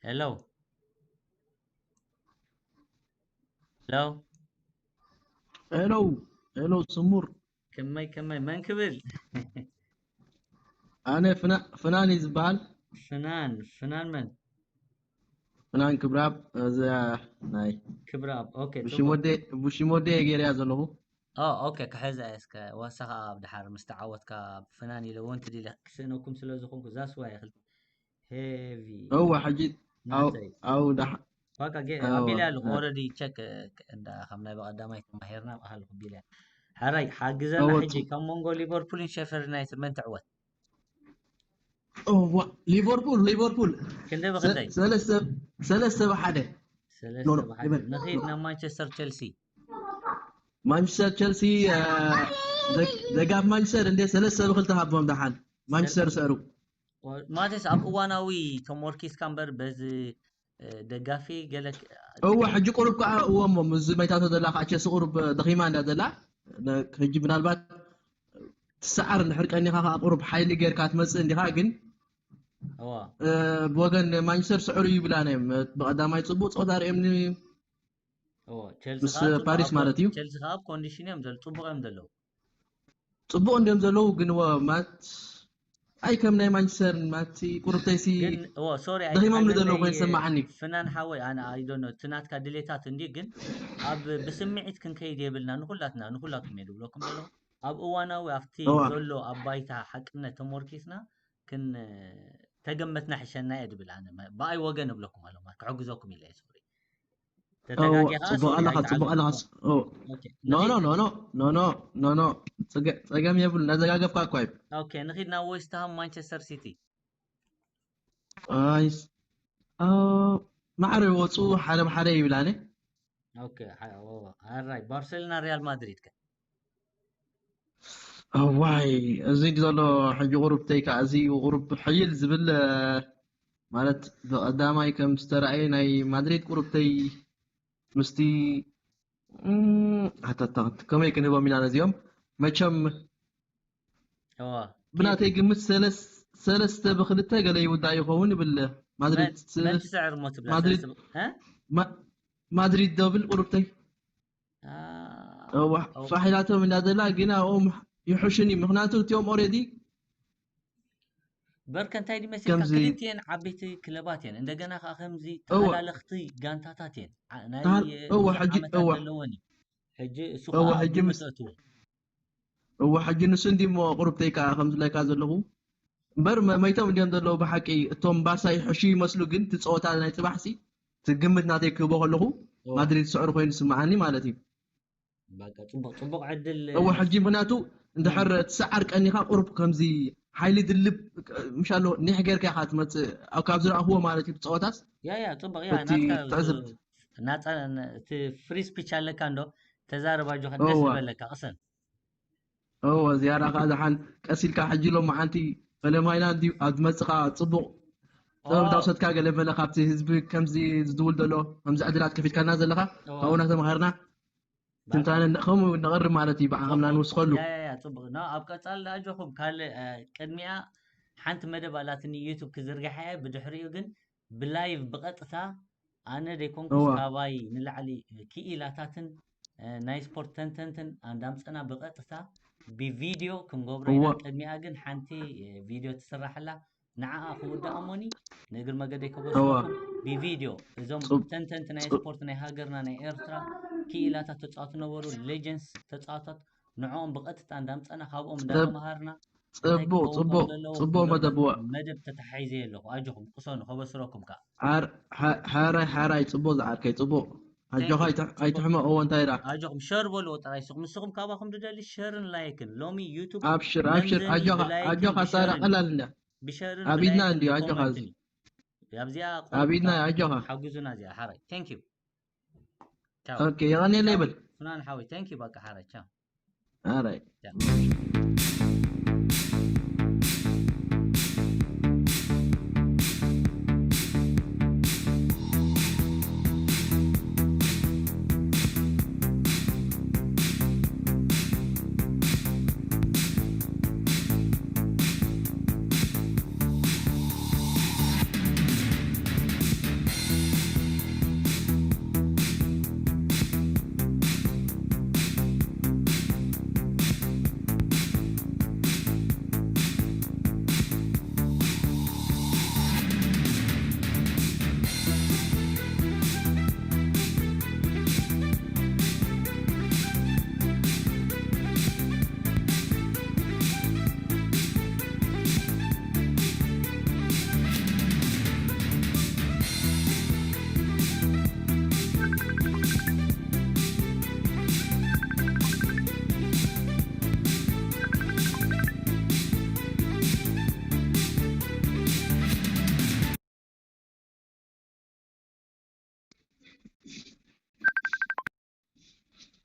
ሄሎ። ሄሎ። ሄሎ። ሄሎ። ስሙር። ከመይ ከመይ፣ መን ክብል? ኣነ ፍና- ፍናን እዩ ዝበሃል። ፍናን። ፍናን መን? ፍናን ክብራብ። እዚ ናይ ክብራብ። ኦኬ፣ ጽቡቅ። ብሽሞዴ ብሽሞዴ ገይርያ ዘለኹ። ኦ፣ ኦኬ፣ ክሕዛ እየ እስከ። ወሳኻ ኣብ ድሓር ምስ ተዓወትካ ፍናን ኢለ እውን ትዲለ ክስእነኩም ስለ ዝኾንኩ፣ that's why ክልተ ሄቪ እወ፣ ሕጂ ኣው- ናተይ። ኣው ዳሕ- በቃ ጌ- ኣዎ፣ ኣቢለ ኣለኹ። ና- ኦልሬዲ ቸክ እንዳ ከም ናይ በቐዳማይ ተማሂርና ብኣሃልኩ ቢለ። ሕራይ፣ ሓግዘና እወ፣ ሕጂ። ጽ- ካብ መንጎ ሊቨርፑልን ሼፈርድ ዩናይትድ መን ትዕወት? እዋ፣ ሊቨርፑል፣ ሊቨርፑል። ክንደይ ሰ- ብክንደይ? ሰለስተ- ሰለስተ ብሓደ። ሰለስተ ኖ፣ ኖ፣ ብሓደ። ይበል። ንኺድ ናብ ማንቸስተር ቸልሲ። ማንቸስተር ቸልሲ፣ አ፣ ደግ- ደጋፊ ማንቸስተር እንደ ሰለስተ ብክልተ ሃቦም ደሓን። ማንቸስተር ሰሩ። ማለትስ ኣብ እዋናዊ ተሞርኪስካ እምበር በዚ፣ እ፣ ደጋፊ ገለ ክ- እወ፣ ሕጂ ቁሩብ ከዓ እወ እሞ፣ ምስዚ መይታቶ ዘላ ከዓ ቸልሲ ቁሩብ ደኺማ እንዳ ዘላ፣ ነ- ሕጂ ምናልባት ትሰዓር እንድሕር ቀኒኻ ከዓ ቁሩብ ሓይሊ ጌርካ ትመጽእ እንዲኻ፣ ግን፣ እዋ። እ፣ ብወገን ማንቸስተር ስዕሩ ይብላን እዮም። ብቐዳማይ ጽቡቅ ጸወታ ርእዮምኒ እዎ፣ ቸልሲ ምስ ከዓ ጽቡቅ ፓሪስ ኣብ ማለት እዩ። ቸልሲ ከዓ ኣብ ኮንዲሽን እዮም ዘለዉ፣ ጽቡቅ እዮም ዘለዉ። ጽቡቅ እንድዮም ዘለዉ፣ ግን ወ- ማት ኣይ ከም ናይ ማንቸስተር ማቲ ቁርብተይሲ ግን እዎ፣ ሶሪ፣ ደኺሞም ኣይትሓዘለይ፣ ንዘለዉ ኮይኑ ዝስምዓኒ። ፍናን ሓወይ፣ ኣነ ኣይ ዶንት ኖ፣ እቲ ናትካ ድሌታት እንዲ፣ ግን ኣብ ብስምዒት ክንከይድ የብልና። ንኩላትና፣ ንኩላትኩም እየ ድብለኩም ዘለኹ። ኣብ እዋናዊ ኣብቲ እዋ። ዘሎ ኣብ ባይታ ሓቅነት ተሞርኪስና ክን- ተገመትና ሕሸና እየ ድብል ኣነ። ብኣይ ወገን እብለኩም ኣለኹ፣ ማለት ክሕግዘኩም ኢለ እየ። ሶሪ። እዋ፣ ተተጋጊኻ ጽቡቕ ሶሪ፣ ኣለኻ፣ ጽቡቕ ኣይትዓግብ። ኣለኻ። ኦ፣ ኦኬ፣ ኖ፣ ኖ፣ ንኺድ፣ ኖ፣ ኖ፣ ኖ፣ ኖ፣ ኖ፣ ኖ። ጸገ-፣ ጸገም የብሉ፣ ነዘጋገብካ እኮ እዩ። ኦኬ፣ ንኺድ ናብ ዌስት ሃም ማንቸስተር ሲቲ። ኣይስ፣ አ፣ ማዕረ ይወጹ፣ ሓደ ብሓደ ይብላኒ። ኦኬ፣ ሓ-፣ ኦ፣ ኣራይ፣ ባርሴሎና ሪያል ማድሪድ ከ? እዋይ፣ እዚ ዘሎ ሕጂ ቁሩብተይ ከኣ፣ እዚ ቁሩብ ሕይል ዝብል፣ እ፣ ማለት ብቐዳማይ ከም ዝተራእየ ናይ ማድሪድ ቁሩብተይ ምስቲ፣ እም፣ ኣታታ፣ ከመይ ክንህቦም ኢና ነዚኦም? መቸም እዋ፣ ብናተይ ግምት ሰለስ-፣ ሰለስተ ብክልተ ገለ ይውዳእ ይኸውን ይብል። ማድሪድ መን ስዕር ሞ ትብላ ማድሪድ ማድሪድ ደብል ቁርብተይ እዋ ፋሒላቶም እንዳ ዘላ ግን ኣብኦም ይሕሹኒ። ምኽንያቱ እቲኦም ኦሬዲ በርከ እንታይ ድዩ መሲልካ ከምዚ ክልቲኤን ዓበይቲ ክለባት እየን። እንደገና ከዓ ከምዚ እዋ ተሃላለኽቲ ጋንታታት እየን። ዓ- ናይ ተሃል- እዋ ብዙሕ ሕጂ ዓመታት እዋ ዘለወን እዩ። ሕጂ እሱ እዋ ከዓ ኣብ ሕጂ ግምት ምስ ኣእትዎ። እዋ ሕጂ ንሱ እንዲ እሞ ቁርብተይ ከዓ ከም ዝብለካ ዘለኹ እምበር መ- መይቶም እንዲዮም ዘለዉ ብሓቂ እቶም ባርሳ ይሕሹ ይመስሉ ግን እቲ ፀወታ ናይ ፅባሕሲ እቲ ግምት ናተይ ክህቦ ከለኹ እዋ ማድሪድ ስዕሩ ኮይኑ ዝስምዓኒ ማለት እዩ። በቃ ፅቡቅ ፅቡቅ ዕድል እወ ሕጂ ምክንያቱ እንድሕር ትሰዓር ቀኒካ ቁሩብ ከምዚ ሓይሊ ድልብ ምሻሎ ኒሕ ጌርካ ኢካ ትመፅእ ኣብ ካብ ዝረኣክዎ ማለት እዩ ብፀወታስ ያ ያ ፅቡቅ ያ እቲ ናትካ ትዕዝብ ናፃ እቲ ፍሪ ስፒች ኣለካ እንዶ ተዛረብ ኣጆካ ደስ እወ ዝበለካ ቅሰን እወ ዝያዳ ከዓ ዝሓን ቀስ ኢልካ ሕጂ ሎም መዓንቲ ፈለማይና እንዲ ኣብ ዝመፅእ ከዓ ፅቡቅ ጥበብ ኦ ዳውሰትካ ገለ መለ ካብቲ ህዝቢ ከምዚ ዝድውል ዘሎ ከምዚ ዕድላት ከፊትካልና ዘለካ እወ ካብኡ እናተምሃርና ትንታነ ከምኡ ነቕርብ ማለት እዩ ብዓቕምና ንውስኸሉ። ያ ያ ያ ጽቡቕ ነው። ኣብ ቀጻሊ ኣጆኹም ካልእ እ፣ ቅድሚያ ሓንቲ መደብ ኣላትኒ ዩቱብ ክዝርግሓ እየ። ብድሕሪኡ ግን ብላይቭ ብቐጥታ ኣነ ደይኮንኩስ እዋ ካባይ ንላዕሊ ክኢላታትን እ፣ ናይ ስፖርት ተንተንትን ኣንዳምጸና ብቐጥታ ብቪድዮ ክንገብሮ ኢና። እዋ ቅድሚኣ ግን ሓንቲ እ፣ ቪድዮ ትስራሕላ ንዓኣ ክውድኣ እሞኒ ንእግር መገደይ እዋ ከበስረኩም ብቪድዮ እዞም ጽብ- ተንተንቲ ናይ ጽብ- ስፖርት ናይ ሃገርና ናይ ኤርትራ ክኢላታት ተጻወቱ ነበሩ ሌጀንስ ተጻወታት ንዕኦም ብቐጥታ እንዳምጸና ካብኦም ጽብ- እንዳተማሃርና እንታይ ጽቡቅ ክኸውን ጽቡቅ ከም ዘለዎ ጽቡቅ ክነግረኩም መደብ እዋ መደብ ተታሒዘ ኣለኹ ኣጆኹም ቅሰኑ ከበስረኩም ከኣ ሓር- ሓ- ሓራይ ሓራይ ጽቡቅ ዝዓርከይ ጽቡቅ ኣጆኻ ኣይትሕ- ኣይትሕመቅ እዎ እንታይ ኢላ ኣጆኹም ሸር በልዎ ጥራይ ስኹም ንስኹም ካባኹም ድደሊ ሸርን ላይክን ሎሚ ዩቱብ ኣብሽር ኣብሽር መምዘኒ ኣጆኻ ብላይክን ኣጆኻ ሳራ ብሸርን ቀላል እንዳ ብሸርን ኣብ ኢድና ብላይክን እንድዩ ኣጆኻ ብኮመንትን እዩ ኣብዚኣ ኣብ ኢድና እዩ ኣጆኻ ሓጉዙና እዚኣ ሓራይ thank you ቻው ኦኬ የቐንየለ ይብል ፍናን ሓወይ thank you በቃ ሓራይ ቻው ኣራይ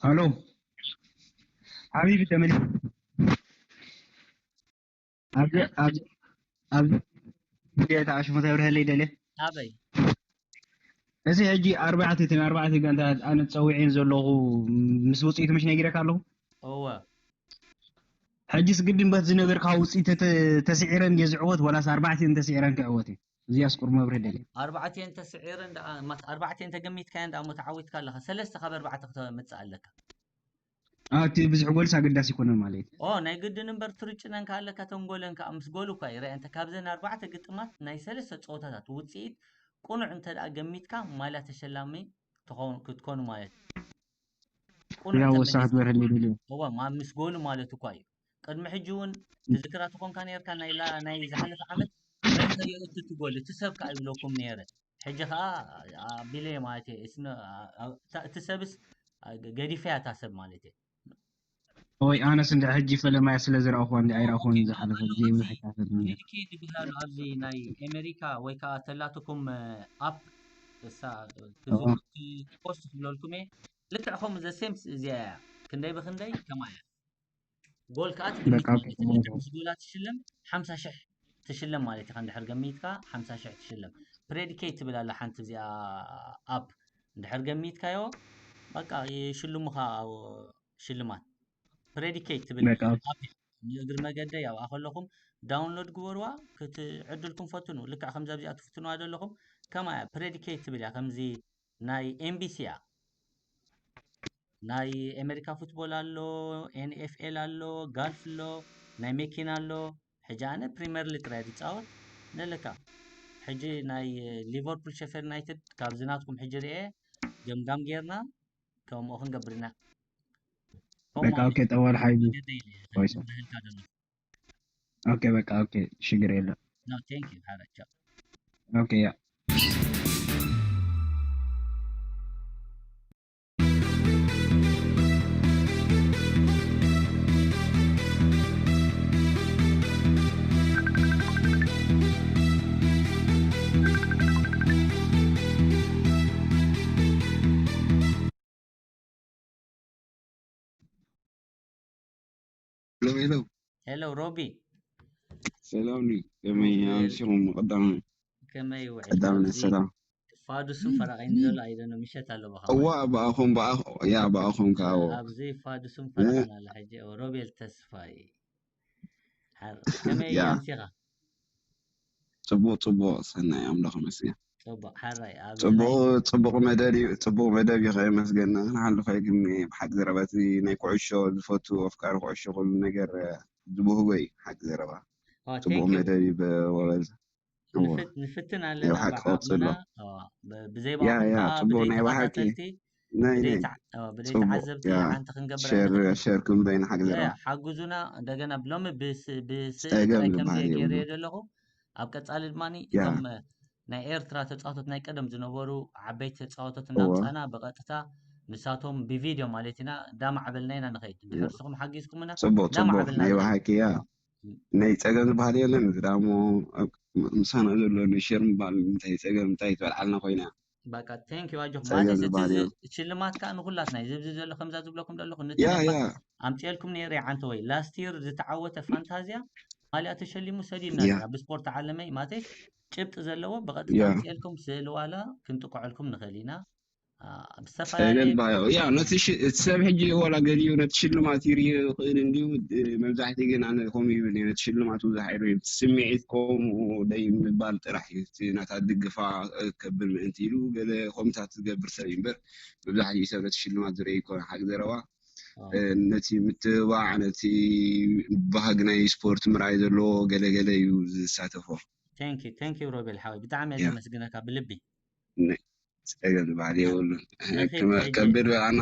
ሃሎ ሓቢቢ ተመሊ ኣብዚ ኣብዚ ኣብዚ ቪድዮ ተዓሽሙ ተብርሀለይ ደለ ኣበይ እዚ ሕጂ ኣርባዕተ እተን ኣርባዕተ ጋንታት ኣነ ፀዊዐን ዘለኹ ምስ ውፅኢቱ ምሽ ነጊረካ ኣለኹ እወ ሕጂስ ግድን በቲ ዝነገርካ ውፅኢት ተስዒረን ድየ ዝዕወት ዋላስ ኣርባዕተን ተስዒረን ክዕወት እየ እዚኣስ ቁሩብ መብርሂ ደልየ። ኣርባዕቲኤን ተስዒረን ደኣ ማስ ኣርባዕቲኤን ተገሚትካየን ደኣ እሞ ተዓዊትካ ኣለኻ። ሰለስተ ካብ ኣርባዕተ ክተምጽእ ኣለካ። ኣቲ ብዙሕ ጎልስ ኣገዳሲ ኣይኮነን ማለት እዩ። ኦ ናይ ግድን እምበር ትርጭነን ከኣ ኣለካ ተን ጎለን ከኣ ምስ ጎል እኳ ይረኣየን እንተ ካብዘን ኣርባዕተ ግጥማት ናይ ሰለስተ ጸወታታት ውጽኢት ቁኑዕ እንተ ደኣ ገሚትካ ማልያ ተሸላሚ ትኸውን ክትኮኑ ማለት እዩ። ቁኑዕ ያው ተመሊስካ ወሳሕት በርሀ ሊድልዩ እዋ ማ ምስ ጎሉ ማለት እኳ እዩ። ቅድሚ ሕጂ እውን ትዝክራ ተኾንካ ነርካ ናይ ላ- ናይ ዝሓለፈ ዓመት መን ከየእቱ እቲ ጎል እቲ ሰብ ከኣ ይብለኩም ነይረ። ሕጂ ከኣ ኣቢለ ማለት እየ እስነ- ኣ- ኣ- እታ- እቲ ሰብስ ኣ- ገ- ገዲፈያ እታ ሰብ ማለት እየ። ወይ ኣነስ እንደ ሕጂ ፈለማያ ስለ ዝረኣኹዋ እንዲ ኣይረኣኹን ዝሓለፈ ግዜ ብዙሕ ኣይካፈልን ነይረ። ሜዲኬድ ይበሃል ኣሎ ኣብዚ ናይ ኤሜሪካ ወይ ከዓ ተላትኩም ኣፕ እሳ ፖስት ክብለልኩም እየ ልክዕ ከምኡ ዘ ሴም እዚኣ እያ ክንደይ ብክንደይ ከማ እያ ጎል ከዓ ትግምት በቃ ማለት እዩ ልክዕ ምስ ጎላ ትሽለም ሓምሳ ሽሕ ትሽለም ማለት ኢካ እንድሕር ገሚትካ ሓምሳ ሽሕ ትሽለም ፕሬዲኬት ትብል ኣላ ሓንቲ እዚኣ ኣፕ እንድሕር ገሚትካዮ በቃ ይሽልሙካ ሽልማት ፕሬዲኬት ትብል በቃ ኣፕ እያ ንእግሪ መገደይ ኣብኣ ከለኹም ዳውንሎድ ግበርዋ፣ ክት ዕድልኩም ፈትኑ። ልክዕ ከምዚ ኣብዚኣ ትፍትንዋ ዘለኹም ከማ እያ፣ ፕሬዲኬት ትብል እያ። ከምዚ ናይ ኤምቢሲ እያ። ናይ ኣሜሪካ ፉትቦል ኣሎ፣ ኤንኤፍኤል ኣሎ፣ ጋልፍ ኣሎ፣ ናይ መኪና ኣሎ። ሕጂ ኣነ ፕሪምየር ሊግ ጥራይ ዝፃወት ነለካ። ሕጂ ናይ ሊቨርፑል ሸፈር ዩናይትድ ካብዚ ናትኩም ሕጂ ርኤ ገምጋም ጌርና ከምኡ ክንገብር ኢና። ከምኡ በቃ ኦኬ ጠዋል ሓይሉ ወይስ ዝብህልካ ዘሎ ኦኬ በቃ ኦኬ ሽግር የለ no thank you ሓረቻ ኦኬ ያ ሄሎ ሄሎ ሄሎ ሮቢ ሰላም ኒ ከመይ ኣምሲኹም ቀዳም ከመይ ውዕል ቀዳም ኣብዚ ሰላም ፋዱስን ፈረቓይን ዘሎ ኣይደነ ምሸት ኣሎ በኻ እዋ ብኣኹም ብኣኹ- ያ ብኣኹም ከዓ ኣብዚ ፋዱስን ፈረቓን ኣሎ ሕጂ ሮቤል ተስፋይ ሓር ከመይ ያ። ኣምሲኻ ጽቡቕ ጽቡቕ ሰናይ ኣምላኽ መስገን ጽቡቕ ሓራይ ኣብ ጽቡቕ ጽቡቕ መደብ እዩ ጽቡቕ መደብ እዩ ከመስገን ንሓልፋይ ግን ብሓቂ ዘረባ እቲ ናይ ኩዕሾ ዝፈቱ ኣፍቃሪ ኩዕሾ ኩሉ ነገር ዝብህጎ እዩ ሓቂ ዘረባ ኦ፣ ጽቡቕ thank you። መደብ እዩ በወበል ንፍት- ንፍትን ኣለና የውሓቅ ብዓቕምና ቀጽሎ ኦ፣ ብ- ያ ብዘይባኹም ያ ከዓ ጽቡቕ ብዘይ ናይ ብሓቂ ተኸታተልቲ ናይ ብዘይ ናይ ተዓ- ኦ፣ ብዘይ ጽቡቕ ተዓዘብቲ ያ ሓንቲ ክንገብር ሸር ኣይንኽእል ሸር ክንብሎ ኢና ሓቂ ያ ዘረባ ሓጉዙና እንደገና ብሎሚ ብስ- ብስእሊ ጸገም ጥራይ ዝበሃል ከምዘየገይረ የብሉ ዘለኹ ኣብ ቀጻሊ ድማ ያ እቶም ናይ ኤርትራ ተጻወቶት ናይ ቀደም ዝነበሩ ዓበይቲ ተጻወቶት እወ እናምጻና ብቐጥታ ንሳቶም ብቪድዮ ማለት ኢና እንዳማዕበልና ኢና ንኸይድ እወ ድሕርስኹም ሓጊዝኩምና ጽቡቕ ጽቡቕ እንዳማዕበልና ናይ ንኸይድ ብሓቂ ያ ናይ ጸገም ዝበሃል የለን እዚ ደኣ እሞ ኣብ ምሳና ዘሎ ንሸር ምባል እንታይ ጸገም እንታይ ትበልዓልና ኮይና በቃ thank you ኣጆኹም ጸገም ማለት እቲ ዝበሃል ዝ- የለን ሽልማት ከዓ ንኩላትና እዩ ዝብዚ ዘሎ ከምዛ ዝብለኩም ዘለኹ ያ ንትነፋ ያ ኣምፅኤልኩም ነይረ ዓንተ ወይ last year ዝተዓወተ ፋንታዝያ ማልያ ተሸሊሙ ሰዲድና ያ ነራ ብስፖርት ዓለመይ ማቴ ጭብጢ ዘለዎ ብቐጥታ ያ ኣምፅኤልኩም ስእሊ ዋላ ክንጥቆዐልኩም ንኽእል ኢና አ፣ ጸገም ብዝተፈላለየ ባዮ ያ ነቲ ሽ- እቲ ሰብ ሕጂ ዋላ ገሊኡ ነቲ ሽልማት ይርኢ ይኽእል እንድዩ እ፣ መብዛሕትኡ ግን ኣነ ከምኡ ይብል እየ ነቲ ሽልማት ብዙሕ ኣይርእዮ እቲ ስምዒት ከምኡ ደይ ምባል ጥራሕ እዩ እቲ ናታ ድግፋ እ፣ ከብል ምእንቲ ኢሉ ገለ ከምኡታት ዝገብር ሰብ እዩ እምበር መብዛሕትኡ ሰብ ነቲ ሽልማት ዝርኢ ይኮነ ሓቂ ዘረባ ኦ፣ እ፣ ነቲ ምትብባዕ ነቲ ባህጊ ናይ ስፖርት ምርኣይ ዘለዎ ገለ ገለ እዩ ዝሳተፎ thank you thank you ሮቤል ሓወይ ብጣዕሚ እየ ያ ዘመስግነካ ብልቢ ን- ጸገም ዝበሃል የብሉን ንኺድ ክመ- ሕጂ ከብል ኣና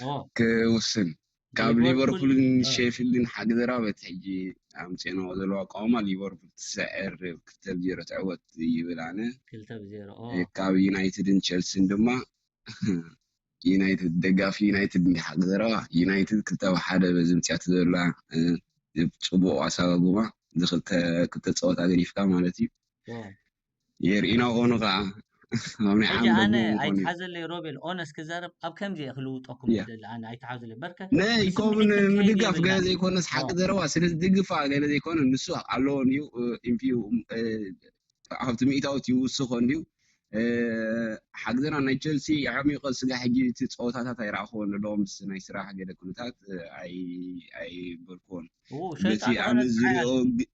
ኦ ክውስን ካብ ሊቨርፑል ሊቨርፑልን ኦ፣ ሼፊልድን ሓቂ ዘረባ በቲ ሕጂ ኣምፅእናዎ ዘለዋ ኣቃውማ ሊቨርፑል ትስዕር ክልተ ብዜሮ ትዕወት ይብል ኣነ ክልተ ብዜሮ ኦ ካብ ዩናይትድን ቸልሲን ድማ ዩናይትድ ደጋፊ ዩናይትድ እንዲ ሓቂ ዘረባ ዩናይትድ ክልተ ብሓደ በዚ ምፅያት ዘላ እ፣ ጽቡቕ ኣሳጋጉማ እዚ ክልተ ክልተ ፀወታ ገዲፍካ ማለት እዩ ኦ የርእና ኾኑ ከዓ ኣብ ናይ ሕጂ ዓም ኣነ ደሞ ኾኑ ኣይትሓዘለይ ሮቤል ኦነስ ክዛረብ ኣብ ከምዚ እየ ክልውጠኩም ያ ይደሊ ኣነ ኣይትሓዘለይ በርከ ናይ ከምኡ ንስምዒት ክትከይድ ንምድጋፍ ገለ የብልናን ዘይኮነስ ሓቂ ኦ ዘረባ ስለ ዝድግፋ ገለ ዘይኮነ ንሱ ኣለዎ እዩ ኢምፒዩ ኣብቲ ሚእታዊት ይውስኾ እንድዩ ሓግዘና ናይ ቸልሲ ዓሚቆ ስጋ ሕጂ እቲ ፀወታታት ኣይረኣኽዎን ኣለዎ ምስ ናይ ስራሕ ገለ ኩነታት ኣይ- ኣይበልክዎን ኡ በቲ ሸይጣን ኣነ ኾነ ዝሪኦ ኣጥቃዒ ግ-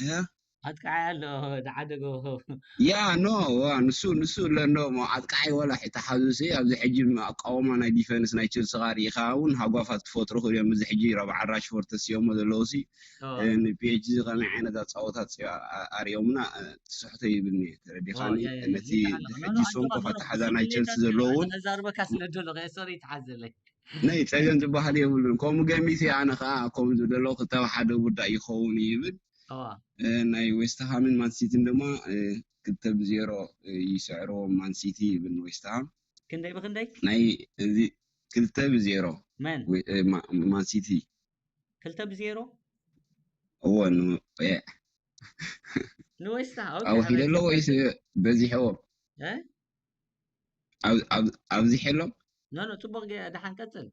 እ? ኣጥቃዒ ኣሎ ዝዓደጎ ያ ኖ ዋ፣ ንሱ ንሱ ለንዶ ኣጥቃዓይ ወላ ተሓዙ ሲ ኣብዚ ሕጂ ኣቃውማ ናይ ዲፈንስ ናይ ቸልሲ ካ ርኢኻ እውን ሃጓፋት ትፈጥሩ ክሪኦም እዚ ሕጂ ረብዓ ራሽፎርድ ተስዮሞ ዘለዉ ሲ ኦ፣ ንፒኤችጂ ከመይ ዓይነት ኣፃወታት ሲ- ኣ- ኣሪኦምና እ፣ ትስሕቶ ይብልኒ ተረዲኻኒ ያ፣ ያ፣ ያ፣ ነቲ ይከኣል። ኖ፣ ኖ፣ ሕጂ ኣጆኻ፣ ሶንኮ ኖ፣ ኖ፣ ፋተሓዛ ናይ ብስክሌታ ቸልሲ ትብል ዘለውን ኣነ ዛርበካ ስለ ደሎ ሶሪ ተሓዘለይ ናይ ፀገም ዝበሃል የብሉን። ከምኡ ገሚት ኣነ ከዓ ከምኡ ዝደለኹ ክልተ ሓደ ጉዳይ ይኸውን ይብል። ዋ እ፣ ናይ ዌስትሃምን ማንሲቲን ድማ እ፣ ክልተ ብዜሮ እ፣ ይስዕርዎም ማንሲቲ ይብል ንዌስትሃም። ክንደይ ብክንደይ ናይ እዚ ክልተ ብዜሮ መን ዌ- እ፣ ማ- ማንሲቲ ክልተ ብዜሮ እዎ ን- እ፣ ንዌስትሃም ኦኬ ኣውሒደ ሕራይ ኣሎ ወይስ ቀጽል በዚሕዎ እ ኣብ- ኣብ- ኣብዚሐሎም ኖ ኖ ጽቡቕ ገ- ደሓን ቀጽል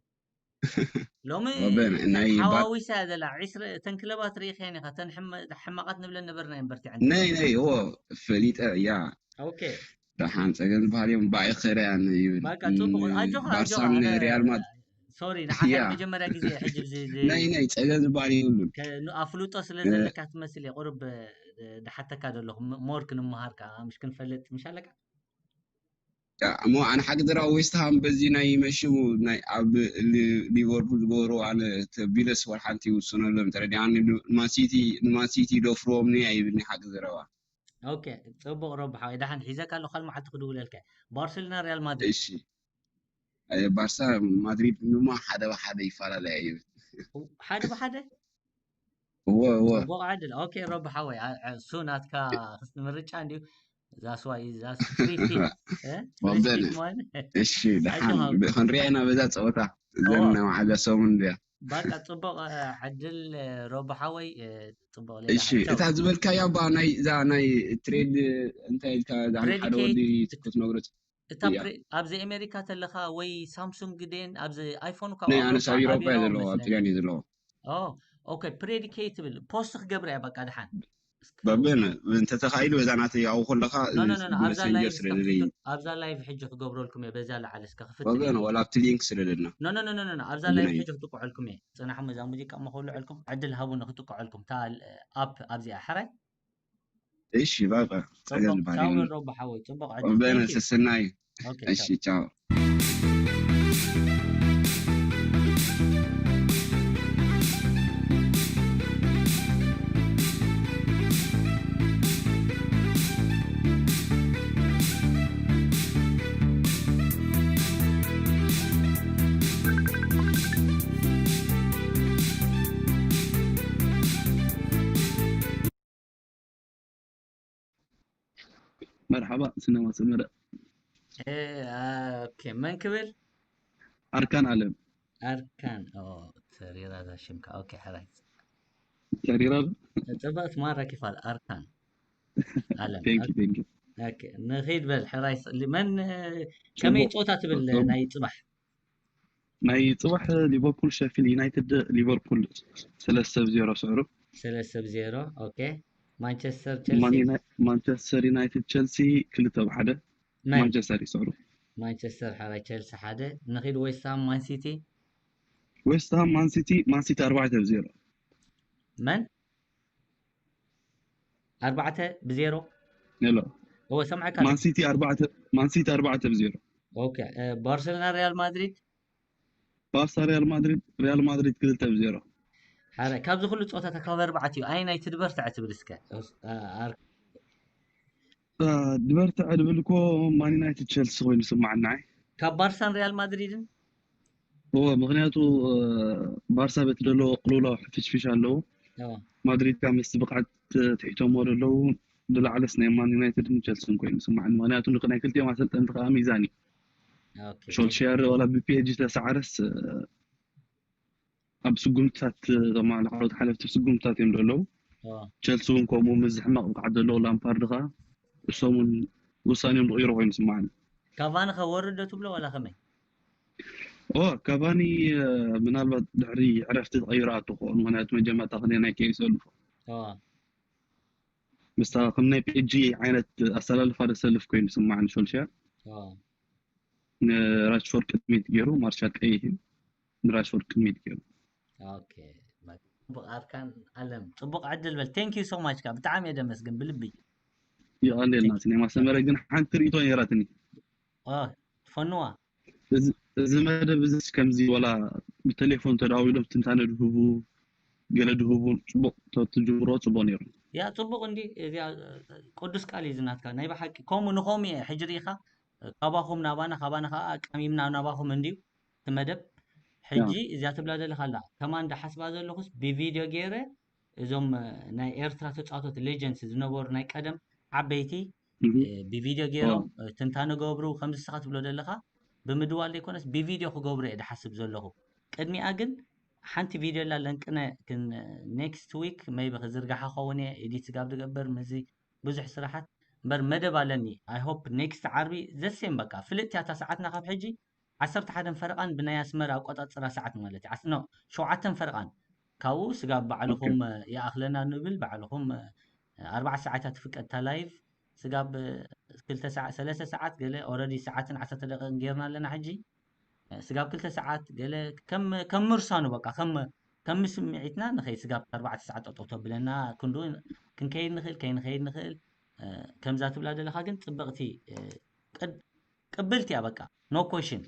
ሎሚ ወበን ናይ ባ- ተሓዋዊሳ እያ ዘላ ዕስረ እተን ክለባት ርኢኽየን ኢኻ እተን ሕመ- ሕማቓት ንብለን ነበርና እየን በርቲዐን ናይ ናይ እዎ ፈሊጠ እያ ኦኬ ደሓን ፀገም ዝበሃል እዮም ባይ ክረያን ይብል በቃ ጽቡቕ ኣጆኻ ኣጆኻ ባርሳን ኣነ ሪያል ማድ ሶሪ፣ ንዓኻ ያ መጀመርያ ግዜ ሕጂ ብዚ ናይ ናይ ጸገም ዝበሃል የብሉን። ኣፍልጦ ስለ እ፣ ዘለካ ትመስል እየ ቁሩብ ድሓተካ ዘለኹ። ሞር ክንመሃር ከኣ ምሽ ክንፈልጥ ምሽ ኣለካ። እሞ ኣነ ሓቂ ዘረባ ዌስትሃም በዚ ናይ መሽሙ ናይ ኣብ ሊ- ሊቨርፑል ዝገበሩ ኣነ ተ- ቢለስ ወላ ሓንቲ ይውስነሎም ተረዲኣኒ። ንማንሲቲ ንማንሲቲ ደፍርዎም ኒ ኣይብልኒ ሓቂ ዘረባ። ኦኬ፣ ጽቡቕ ሮብ ሓወይ፣ ደሓን ሒዘካ ኣለኹ። ካልእ መዓልቲ ክድውለልካ። ባርሴሎና ሪያል ማድሪድ። እሺ፣ ኣየ፣ ባርሳ ማድሪድ ድማ ሓደ ብሓደ ይፈላለያ ይብል። ሓደ ብሓደ እወ እወ ጽቡቕ ዕድል። ኦኬ ሮብ ሓወይ፣ ሱ ናትካ ክስ ምርጫ እንዲዩ። ዛስዋይ ዛስ ፍሪ ፊት ወገን። እሺ፣ ደሓን ክንሪኣ ኢና በዛ ጸወታ። እዘን ናይ መሓዛ ሰሙን እንድያ። በቃ ጽቡቕ ዕድል ሮብ ሓወይ። ጽቡቕ ሌላ እሺ፣ እታ ዝበልካያ ባ ናይ እዛ ናይ ትሬድ እንታይ ኢልካ እዛ ሓደ ወዲ ክትነግሮ? እታ ኣብዚ ኣሜሪካ ተለኻ ወይ ሳምሱንግ ድየን ኣብዚ ኣይፎን እኳ ናይ ኣነስ ኣብ ኢሮፓ እየ ዘለዎ፣ ኣብ ጥልያን እየ ዘለዎ። ኦኬ፣ ፕሬዲኬት ትብል ፖስት ክገብር እያ። በቃ ድሓን በበን እንተተኻኢሉ በዛ ናተይ ኣብኡ ከለኻ መሰንጀር ስለ ደለይ ኣብዛ ላይቭ ሕጂ ክገብረልኩም እየ። በዛ ለዓለ እስከ ክፍትን ወገን ወላ ኣብቲ ሊንክ ስለ ደልና ኖ ኖ ኖ ኖ ኖ፣ ኣብዛ ላይቭ ሕጂ ክጥቅዐልኩም እየ። ጽናሕ፣ እዛ ሙዚቃ እሞ ክውልዐልኩም ዕድል ሃቡኒ ክጥቅዐልኩም። እታ ኣፕ ኣብዚኣ ሕራይ እሺ ባባ ጸገም ቻው ባሪውን ሮባ ሓወይ፣ ጽቡቕ ዕድል። ወበነ Thank you። ሰሰናይ ኦኬ፣ እሺ ቻው። ቻው። መርሓባ ስነማ ሰመረ። ኦኬ፣ መን ክብል? ኣርካን ኣለም። ኣርካን። ኦ፣ ተሪራ እዛ ሽምካ። ኦኬ፣ ሕራይ። ተሪራ። ጽብቕቲ ማራ ኪፋል ኣርካን ኣለም። Thank you, thank you። ኦኬ፣ ንኺድ በል ሕራይ። መን፣ ከመይ ጾታ ትብል ናይ ጽባሕ? ናይ ጽባሕ ሊቨርፑል ሸፊልድ ዩናይትድ ሊቨርፑል ሰለስተ ብ ዜሮ ስዕሩ። ሰለስተ ብ ዜሮ። ኦኬ። ማንቸስተር ማን ቸልሲ። ዩናይ- ማንቸስተር ዩናይትድ ቸልሲ ክልተ ብ ሓደ። መን? ማንቸስተር ይስዕሩ። ማንቸስተር ሓደ፣ ቸልሲ ሓደ። ንኺድ ዌስትሃም ማን ሲቲ። ዌስትሃም ማን ሲቲ ማን ሲቲ ኣርባዕተ ብ ዜሮ። መን? ኣርባዕተ ብ ዜሮ። ሄሎ እወ፣ ሰምዐካ። ማን ሲቲ ኣርባዕተ ማን ሲቲ ኣርባዕተ ብ ዜሮ። ኦኬ። ባርሰሎና ሪያል ማድሪድ። ባርሳ ሪያል ማድሪድ ሪያል ማድሪድ ክልተ ብ ዜሮ። ሓደ ካብዚ ኩሉ ጾታታት ካብ ኣርባዕተ እዩ ኣየናይ ትድበርትዐ ትብል እስከ? ኣር- ድበርትዐ ድብል እኮ ማን ዩናይትድ ቸልሲ ኮይኑ ስማዓና። ካብ ባርሳን ሪያል ማድሪድን። እወ፣ ምክንያቱ ባርሳ በቲ ዘለዎ ቅልውላው ሕፍሽፍሽ ኣለዉ። እወ። ማድሪድ ካብ ምስቲ ብቕዓት ትሒቶሞ ዘለዉ፣ ዝለዓለስ ናይ ማን ዩናይትድን ቸልስን ኮይኑ ስማዓኒ። ምክንያቱ ንናይ ክልቲኦም ኣሰልጠንቲ ከዓ ሚዛን እዩ። ኦኬ። ሾልሽያር ዋላ ብፒኤጂ ተሰዓረስ ኣብ ስጉምትታት፣ እቶም ላዕለዎት ሓለፍቲ ስጉምትታት እዮም ዘለዉ። እወ። ቸልሲ እውን ከምኡ ምስ ሕማቕ ብቕዓት ዘለዎ ላምፓርድ ከዓ እሶም እውን ውሳኔኦም ዝቕይሩ ኮይኑ ስማዓኒ። ካቫኒ ከ ወርድ ዶ ትብሎ ዋላ ከመይ? ኦ፣ ካቫኒ ምናልባት ድሕሪ ዕረፍቲ ተቐይሩ ኣትኾ። ምክንያቱ መጀመርታ ክንደይ ናይ ከይሰልፉ እወ። ምስታ ከም ናይ ፒኤጂ ዓይነት ኣሰላልፋ ዘሰልፍ ኮይኑ ስማዓኒ። ሾልሽያር እወ። ንራሽፎርድ ቅድሚት ገይሩ፣ ማርሻል ቀይሕ እዩ፣ ንራሽፎርድ ቅድሚት ገይሩ። ኦኬ። ጽቡቕ ኣርካን ኣለም፣ ጽቡቕ ዕድል በል። Thank you so much። ብጣዕሚ እየ ደመስግን ብልቢ። ይቐልየልና። ናይ ማሰመረ ግን ሓንቲ ርእቶ ነይራትኒ። ትፈንዋ? እዚ መደብ እዚ ከምዚ ወላ ብቴሌፎን ተዳዊሎም ትንታነ ድህቡ፣ ገለ ድህቡ፣ ጽቡቕ ተትጅምሮ ጽቡቕ ነይሩ። ያ ጽቡቕ እንዲ እዚኣ ቅዱስ ቃል እዩ ዝናትካ። ናይ ብሓቂ ከምኡ ንኸምኡ እየ ሕጂ ርኢኻ፣ ካባኹም ናባና፣ ካባና ከዓ ቀሚምና ናባኹም እንድዩ እቲ መደብ። ሕጂ እዚኣ ትብላ ዘለኻ ኣላ፣ ከማን ዳሓስባ ዘለኹስ ብቪድዮ ገይረ እዞም ናይ ኤርትራ ተጻወቶት ሌጀንድስ ዝነበሩ ናይ ቀደም ዓበይቲ ብቪድዮ ገይሮም ትንታነ ገብሩ፣ ከምዚ ንስኻ ትብሎ ዘለኻ ብምድዋል ዘይኮነስ ብቪድዮ ክገብሩ እየ ድሓስብ ዘለኹ። ቅድሚኣ ግን ሓንቲ ቪድዮ ኣላ ለንቅነ፣ ግን ኔክስት ዊክ ሜይቢ ክዝርግሓ ኸውን እየ፣ ኤዲት ስጋብ ዝገብር ምስዚ ብዙሕ ስራሓት እምበር መደብ ኣለኒ። I hope ኔክስት ዓርቢ ዘሴም በቃ ፍልጥቲ እያ እታ ሰዓትና ካብ ሕጂ ዓሰርተ ሓደን ፈረቓን ብናይ ኣስመራ ኣቆጻጽራ ሰዓት ማለት እዩ። ዓስ- ኖ፣ ሸውዓተን ፈረቓን። ካብኡ ስጋብ ባዕልኹም ይኣኽለና ንብል፣ ባዕልኹም ኣርባዕተ ሰዓት እያ ትፍቀድ እታ ላይቭ። ስጋብ ክልተ ሰዓት፣ ሰለስተ ሰዓት ገለ ኦረዲ ሰዓትን ዓሰርተ ደቂቕን ጌርና ኣለና ሕጂ። ስጋብ ክልተ ሰዓት ገለ ከም ከም ምርሳኑ በቃ ከም ከም ስምዒትና ንኸይድ። ስጋብ ኣርባዕተ ሰዓት ጠጠው ተብለና ክንዱ ክንከይድ ንኽእል ከይንኸይድ ንኽእል። ከምዛ ትብላ ዘለኻ ግን ጽብቕቲ ቅብልቲ እያ። በቃ no question።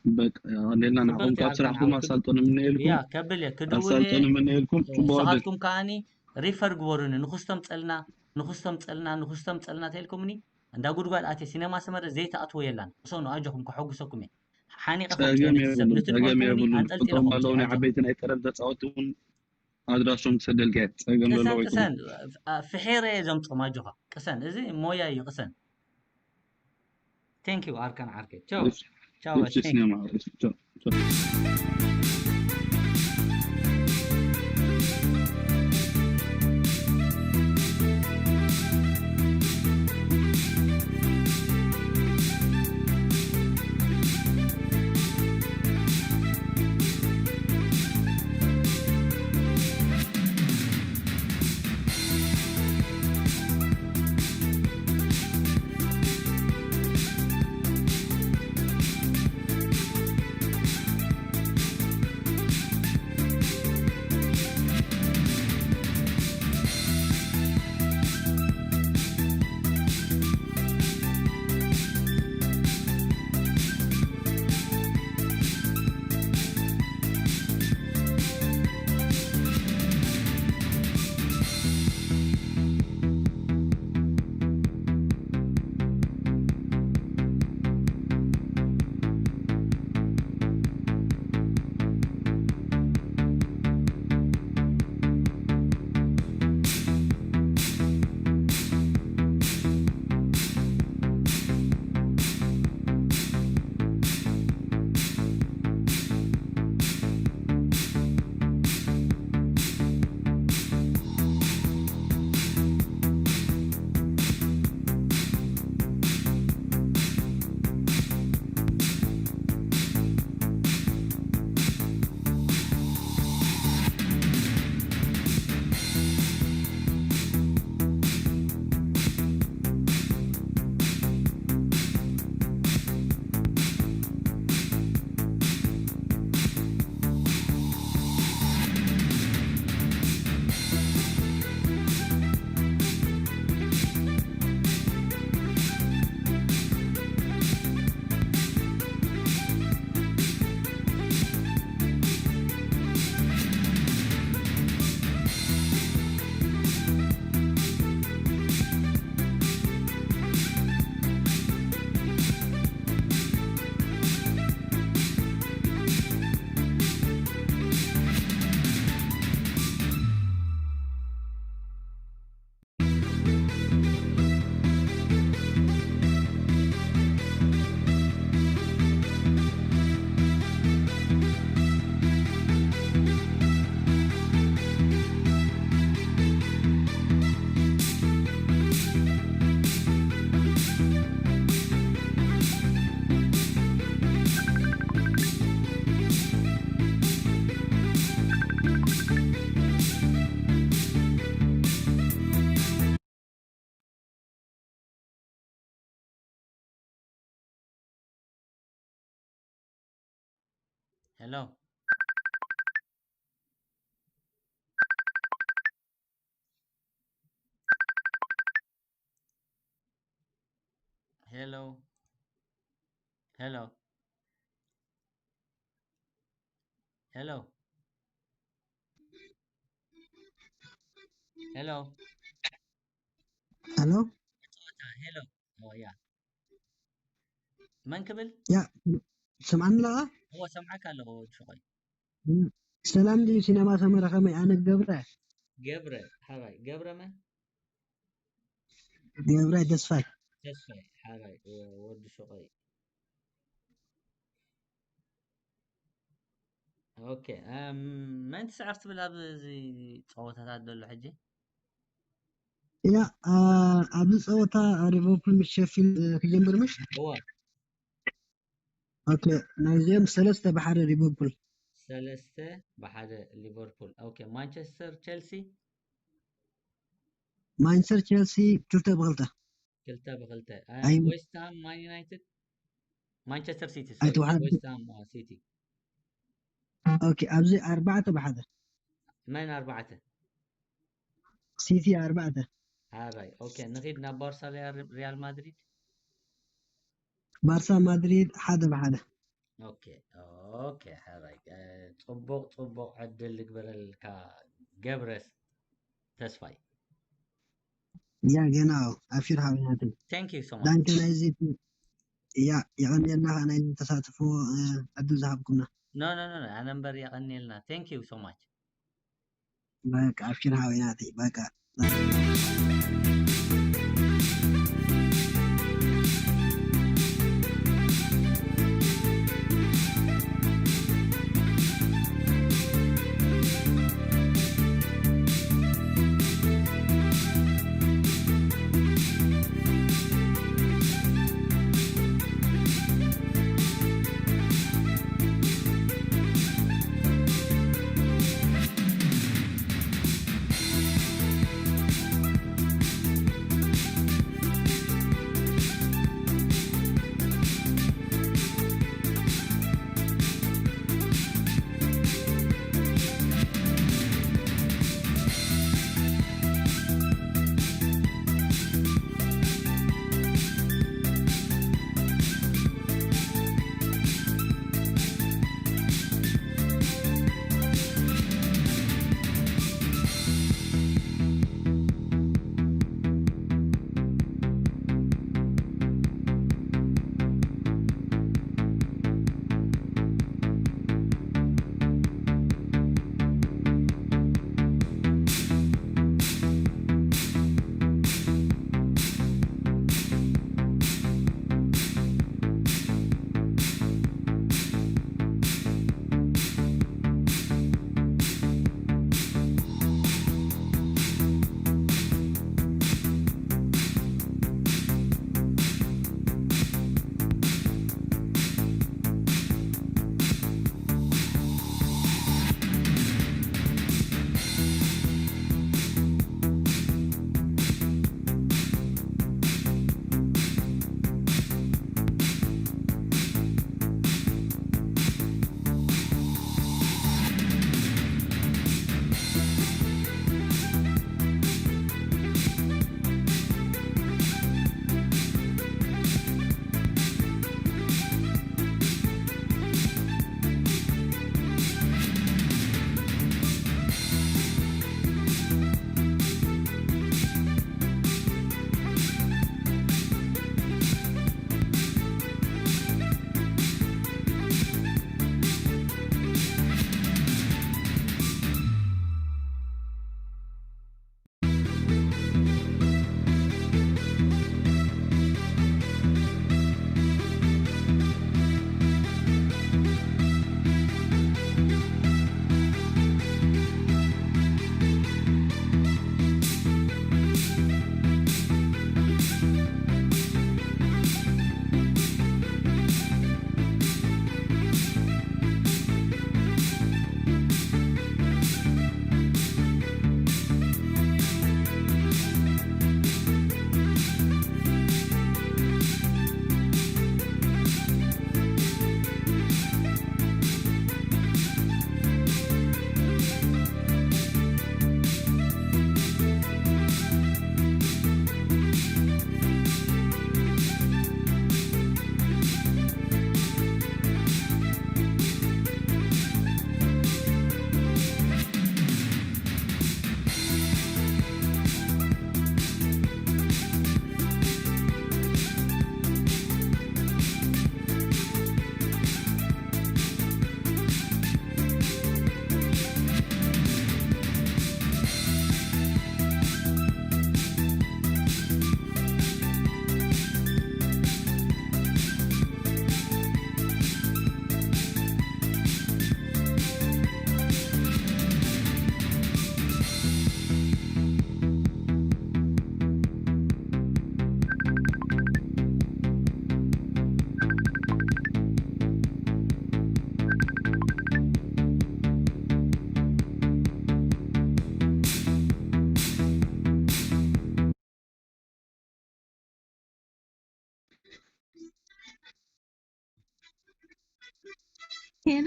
በቃ ሌላ ንዓኹም ካብ ስራሕኩም ኣሳልጦ ንምንኤልኩም። ያ ከብል እየ ክድውል እየ። ኣሳልጦ ንምንኤልኩም። ጽቡቕ ዕድል። ንስኻትኩም ከዓኒ ሪፈር ግበሩኒ። ንኹስቶም ጸልና ንኹስቶም ጸልና ንኹስቶም ጸልና ተልኩምኒ እንዳ ጉድጓድ ኣትየ ሲነማ ሰመረ ዘይተኣትዎ የላን። ሰኑ ኣጆኹም ከሐጉሰኩም እየ። ሓኒቐ ጸገም የብሉን። ጸገም ትፈልጥኒ የብሉን። ኣንጠልጢለ ቁጠም ኣለዉ ናይ ከምፅእ ዓበይቲ ናይ ቀረብ ተጻወትቲ እውን ኣድራሾም ክሰደልካ እየ። ጸገም ዘሎ ቅሰን ኣይኮነን። ቅሰን ፍሒረ እየ ዘምፅኦም ኣጆኻ። ቅሰን እዚ ሞያ እዩ። ቅሰን። Thank you ኣርካን ዓርከይ። ቻው እሺ፣ ቻው እሺ፣ ባይ። Thank you። ሲነማ፣ እሺ፣ ቻው፣ ቻው። Hello. Hello. Hello. Hello. Hello. Hello. Hello. Oh, yeah. መን ክብል? ያ ስምዓኒ ኣለኻ? እዎ ሰምዓካ ኣለኹ ሽቆይ። ሰላም ድዩ ሲነማ ሰመረ፣ ከመይ? ኣነ ገብረ። ገብረ ሓራይ። ገብረ መን? ገብረ ተስፋይ። ተስፋይ ሓራይ። ወዲ ሽቆይ። ኦኬ። መን ትስዕር ትብል ኣብዚ ጸወታታት ዘሎ ሕጂ? ያ ኣብዚ ጸወታ ሊቨርፑል ምስ ሸፊልድ ክጀምር ምሽ? እዋ ኦኬ፣ ናይዚኦም ሰለስተ ብሓደ ሊቨርፑል። ሰለስተ ብሓደ ሊቨርፑል። ኦኬ። ማንቸስተር ቸልሲ? ማንቸስተር ቸልሲ ክልተ ብክልተ። ክልተ ብክልተ። ኣይ- ዌስትሃም ማን ዩናይትድ? ማንቸስተር ሲቲ ኣይተዋሓድኩ። ዌስት ሃም ሲቲ ኦኬ ኣብዚ ኣርባዕተ ብሓደ መን ኣርባዕተ ሲቲ ኣርባዕተ። ሓራይ ኦኬ ንኺድ ናብ ባርሳ ሪያል ማድሪድ። ባርሳ ማድሪድ ሓደ ብሓደ። ኦኬ ኦኬ ሓራይ ጽቡቕ ጽቡቕ ዕድል ልግበረልካ ገብረስ ተስፋይ። Ja genau. Afir hawinati. Thank you so much. Danke naiziti. Ja, የቐንየልና ከኣ ናይዚ ተሳትፎ ዕድል ዝሃብኩምና። No no no no ኣነ እምበር የቐንየልና። Thank you so much. በቃ ኣፍኪር ሃወይናተይ በቃ። ሄሎ፣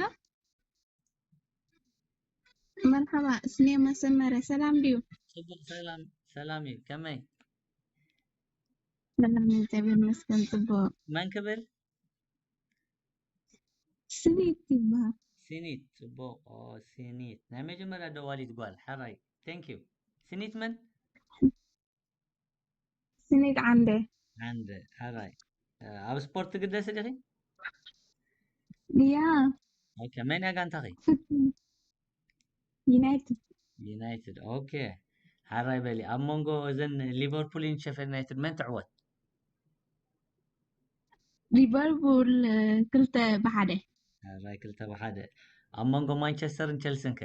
መርሓባ። ስኔ መሰመረ፣ ሰላም ድዩ? ጽቡቕ፣ ሰላም ሰላም እዩ። ከመይ? ሰላም፣ እግዚኣብሔር ይመስገን፣ ጽቡቕ። መን ክብል? ስኒት ይበሃል። ሲኒት። ጽቡቕ። ኦ፣ ሲኒት ናይ መጀመርያ ደዋሊት ጓል። ሓራይ። Thank you። ሲኒት መን? ስኒት ዓንደ። ዓንደ። ሓራይ። ኣብ ስፖርት ትግደሲ ዲኺ? ያ። ኦኬ፣ መን እያ ጋንታኺ? ዩናይትድ። ዩናይትድ። ኦኬ። ሓራይ በሊ፣ ኣብ መንጎ እዘን ሊቨርፑልን ሼፊልድ ዩናይትድ መን ትዕወት? ሊቨርፑል፣ ክልተ ብሓደ። ሓራይ፣ ክልተ ብሓደ። ኣብ መንጎ ማንቸስተርን ቸልስን ከ?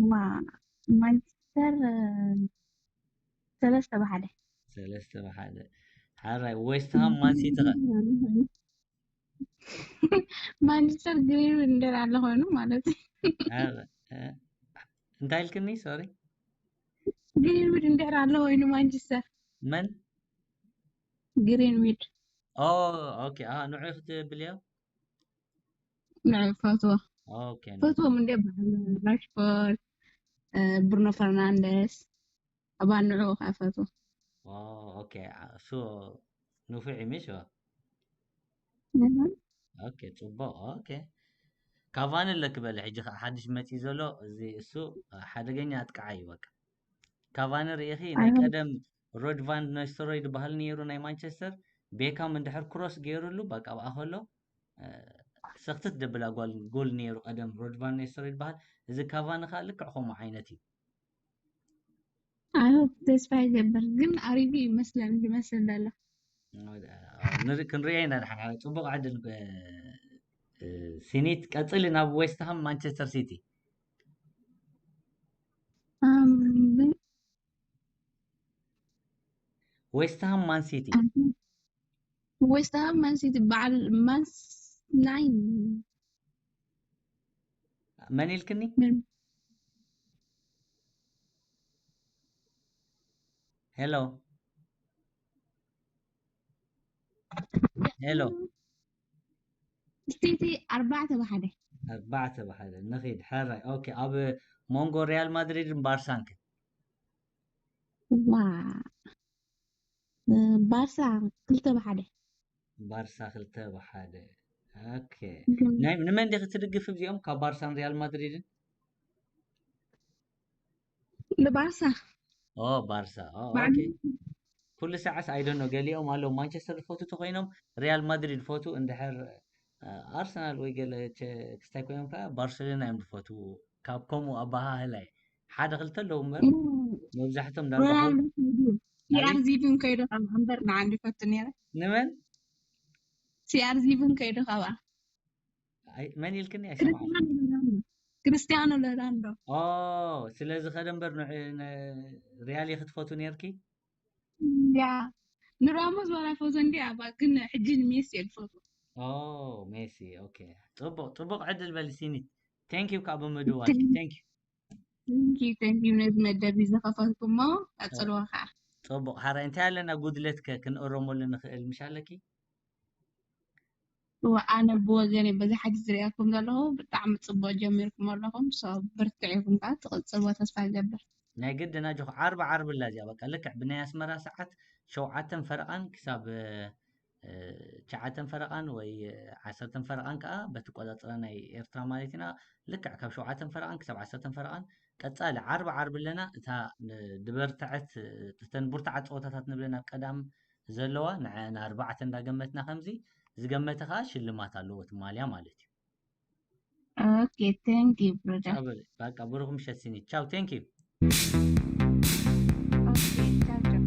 ዋ፣ ማንቸስተር፣ ሰለስተ ብሓደ። ሰለስተ ብሓደ። ሓራይ፣ ዌስትሃም ማንሲቲ ከ? ማንቸስተር ግሪንውድ እንድሕር ኣሎ ኮይኑ ማለት እዩ። ሓራይ፣ እ፣ እንታይ ኢልክኒ? ሶሪ። ግሪንውድ እንድሕር ኣሎ ኮይኑ ማንቸስተር። መን? ግሪንውድ። ኦ፣ ኦኬ። አ፣ ንዑ ክትብልዮ? ንዑ ፈትዎ። ኦኬ። ፈትዎም እንደ በዓል ራሽፎርድ፣ እ፣ ብሩኖ ፈርናንደስ። ኣባ ንዑ ከኣ ፈትዎ። ኦ፣ ኦኬ። አ፣ እሱ ንፉዕ እዩ፣ ምሽ? እህ። ኦኬ፣ ጽቡቕ። ኦኬ። ካቫኒ ኣለኪ በሊ፣ ሕጂ ኸኣ ሓድሽ መጺኡ ዘሎ፣ እዚ እሱ ሓደገኛ ኣጥቃዓይ እዩ በቃ። ካቫኒ ርኢኺ፣ ናይ ኣነ ቀደም ሮድ ቫን ኒስተልሮይ ዝበሃል ነይሩ ናይ ማንቸስተር፣ ቤካም እንድሕር ክሮስ ገይሩሉ፣ በቃ ኣብኣ ከሎ፣ እ፣ ሰኽትት ደብላ ጓል፣ ጎል ነይሩ ቀደም ሮድ ቫን ኒስተልሮይ ዝበሃል። እዚ ካቫኒ ኸኣ ልክዕ ከምኡ ዓይነት እዩ። ኣነ ተስፋ ይገብር፣ ግን ኣሪጉ ይመስለኒ፣ ይመስል ዘሎ። ንርኢ፣ ክንርእዮ ኢና ድሓን። ሓራይ፣ ጽቡቕ ዕድል፣ እ፣ እ፣ ሲኒት። ቀጽሊ ናብ ዌስትሃም ማንቸስተር ሲቲ። ኣም፣ ዌስትሃም ማን ሲቲ። ዌስትሃም ማን ሲቲ፣ በዓል ማን ስ-፣ ናይን። መን ኢልክኒ? መን? ሄሎ። ሄሎ። ሲቲ ኣርባዕተ ብሓደ። ኣርባዕተ ብሓደ። ንኺድ፣ ሕራይ። ኦኬ፣ ኣብ መንጎ ሪያል ማድሪድን ባርሳን ከ? ዋ፣ እ፣ ባርሳ ክልተ ብሓደ። ባርሳ ክልተ ብሓደ። ኦኬ። ግን ናይ፣ ንመን ዲኺ ትድግፍ እዚኦም ካብ ባርሳን ሪያል ማድሪድን? ንባርሳ። ኦ፣ ባርሳ። ኦ፣ ባዕሉ ኦኬ። ኩሉ ሰዓት፣ I don't know፣ ገሊኦም ኣለዉ ማንቸስተር ዝፈቱ ተኾይኖም ሪያል ማድሪድ ፈቱ፣ እንድሕር፣ እ፣ ኣርሰናል ወይ ገለ ቸ-፣ ክስታይ ኮይኖም ከኣ ባርሰሎና እዮም ዝፈቱ። ካብ ከምኡ ኣበሃህላ እዩ። ሓደ ክልተ ኣለዉ እምበር፣ እ፣ መብዛሕቶም ዳርጋ ሮናልዶ ፈቱ። ከይዱ፣ ኣበይ? ሲኣር ዚብን ከይዱ ካብ እምበር ንዓንዲ ፈቱ ነይረ። ንመን? ሲኣር ዚብን ከይዱ ካብኣ። ኣይ፣ መን ኢልክኒ? ኣይሰማዕኩ። ክርስቲያኖ ሮናልዶ። ክርስቲያኖ ሮናልዶ። ኦ፣ ስለ ዝኸደ እምበር ን-፣ ን-፣ ሪያል ክትፈቱ ነርኪ? ያ፣ ንራሞስ ዋላ ፈቶ እንዲ ኣባ፣ ግን ሕጂ ንሜሲ እየ ዝፈቱ። ኦ፣ ሜሲ። ኦኬ። ጽቡቕ፣ ጽቡቕ ዕድል በሊ ሲኒት። Thank you ካብ ብምድዋልኪ። Thank you። Thank you፣ thank you ነዚ መደብ እዚ ዝኸፈትኩሞ፣ ቀጽልዎ ከዓ። ጽቡቕ። ሓራይ፣ እንታይ ኣለና ጉድለት ከ ክንእረመሉ ንኽእል ምሽ ኣለኪ? እወ፣ ኣነ ብወገነይ በዚ ሓጂ ዝሪኣኩም ዘለኹ ብጣዕሚ ጽቡቕ ጀሚርኩም ኣለኹም። So፣ ብርትዕ ኢኹም ከዓ ትቕጽልዎ ተስፋ ይገብር። ናይ ግድን ኣጆኹ። ዓርቢ ዓርቢ ኣላ እዚኣ፣ በቃ ልክዕ ብናይ ኣስመራ ሰዓት ሸውዓተን ፈረቓን ክሳብ፣ እ፣ ትሽዓተን ፈረቓን ወይ ዓሰርተን ፈረቓን ከኣ በቲ ኣቆጻጽራ ናይ ኤርትራ ማለት ኢና። ልክዕ ካብ ሸውዓተን ፈረቓን ክሳብ ዓሰርተን ፈረቓን ቀጻሊ ዓርቢ ዓርቢ ኣለና። እታ ን-፣ ዝበርትዐት፣ እተን ብርቱዓት ጸወታታት ንብለን ኣብ ቀዳም ዘለዋ ንዐ-፣ ንኣርባዕተ እንዳገመትና ከምዚ ዝገመተ ከኣ ሽልማት ኣለዎ እቲ ማልያ ማለት እዩ። ኦኬ፣ thank you ብሮዳ። ቻው በል። በቃ ብሩኽ ምሸት ሲኒ። ቻው፣ thank you። ኦኬ፣ ቻው ቻው።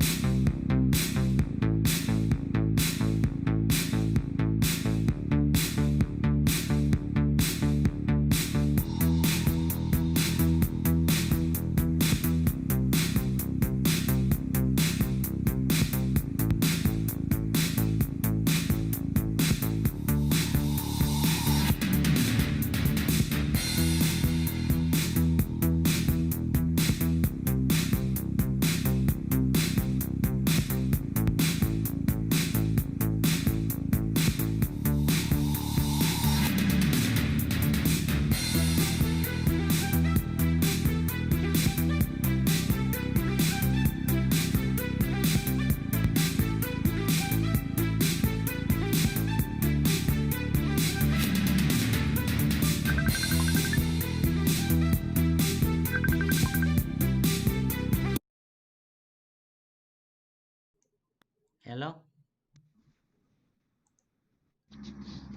ሄሎ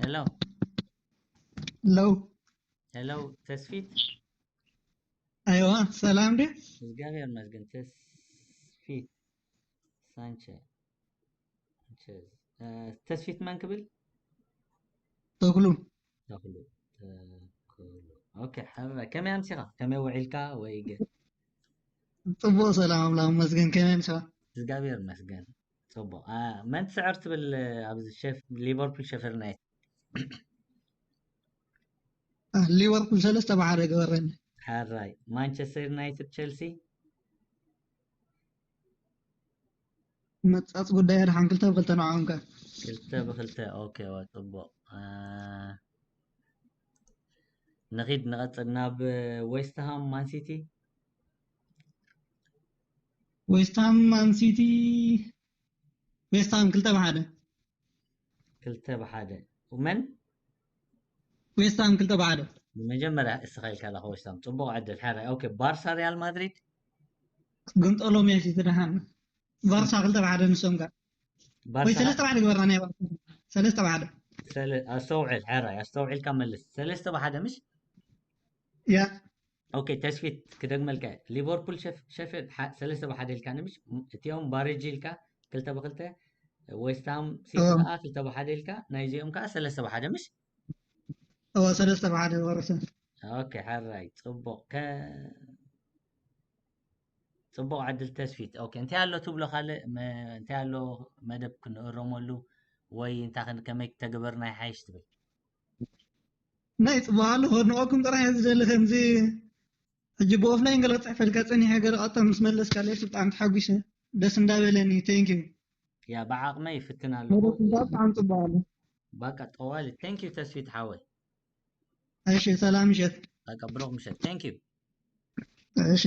ሄሎ ለው ሄሎ፣ ተስፊት ኣይዋ፣ ሰላም ዲ እግዚኣብሔር ይመስገን። ተስፊት ሳንቸ ሳንቸዝ፣ እ፣ ተስፊት መን ክብል? ተክሉ ተኽሉ ተኽሉ። ኦኬ፣ ሓረ ከመይ ኣምሲኻ? ከመይ ውዒልካ? ወይ ገ- ጽቡቅ፣ ሰላም ኣምላኽ ይመስገን። ከመይ ምሳ እግዚኣብሔር ይመስገን። ጽቡቅ። አ፣ መን ትስዕር ትብል? ኣብዚ ሸፍ ሊቨርፑል ሸፈር ናይት ሊቨርፑል ሰለስተ ብሓደ ገበረኒ። ሓራይ ማንቸስተር ዩናይትድ ቸልሲ መጻጽ ጉዳይ ኣድሓን ክልተ ብክልተ ንዓኦም ከ ክልተ ብክልተ። ኦኬ፣ ዋ፣ ጽቡቅ። አ፣ ንኺድ ንቐጽል ናብ ዌስትሃም ማን ሲቲ። ዌስትሃም ማን ሲቲ፣ ዌስትሃም ክልተ ብሓደ። ክልተ ብሓደ። መን? ዌስትሃም ክልተ ብሓደ። ብመጀመርያ እስኻ ኢልካ ኣለኻ ዌስትሃም። ጽቡቕ ዕድል። ሓራይ። ኦኬ፣ ባርሳ ሪያል ማድሪድ። ግንጠሎም እያ ሲቲ ደሓን። ባርሳ ክልተ ብሓደ ንሶም ጋር። ወይ ባርሳ ሰለስተ ብሓደ ግበርና ናይ ባርሳ። ሰለስተ ብሓደ። ሰለ-፣ ኣስተውዕል፣ ሓራይ፣ ኣስተውዒልካ መልስ። ሰለስተ ብሓደ ምሽ? ያ ኦኬ፣ ተስፊት ክደግመልካ። ሊቨርፑል ሸፍ-፣ ሸፊልድ ሓ-፣ ሰለስተ ብሓደ ኢልካ ንምሽ? እቲኦም ባሬጅ ኢልካ ክልተ ብክልተ፣ ዌስትሃም ሲቲ ኦ። ከዓ ክልተ ብሓደ ኢልካ፣ ናይዚኦም ከዓ ሰለስተ ብሓደ ምሽ? ኦ፣ ሰለስተ ብሓደ ወረሰ። ኦኬ፣ ሓራይ፣ ጽቡቕ። ከ-፣ ጽቡቕ ዕድል ተስፊት። ኦኬ፣ እንታይ ኣሎ ትብሎ ካልእ? መ-፣ እንታይ ኣሎ መደብ ክንእረመሉ ወይ እንታይ ክን-፣ ከመይ ተግበርና ይሓይሽ ትብል? ናይ ጽቡቅ ኣሎ፣ ከድንቀኩም ጥራሕ እየ ዝደሊ። ከምዚ ሕጂ ብኦፍላይን ገለ ክጽሕፈልካ ጸኒሐ፣ ገለ ቀጥታ ምስ መለስካለይ ብጣዕሚ ተሓጒሰ። ደስ እንዳበለኒ። ቴንክ ዩ። ያ፣ ብዓቕመይ ይፍትን ኣለኹ። መደብ ብጣዕሚ ጽቡቅ ኣሎ። በቃ፣ ጠዋሊ። ቴንክ ዩ ተስፊት ሓወይ። እሺ፣ ሰላም ምሸት። በቃ፣ ብሩኽ ምሸት። ቴንክ ዩ። እሺ።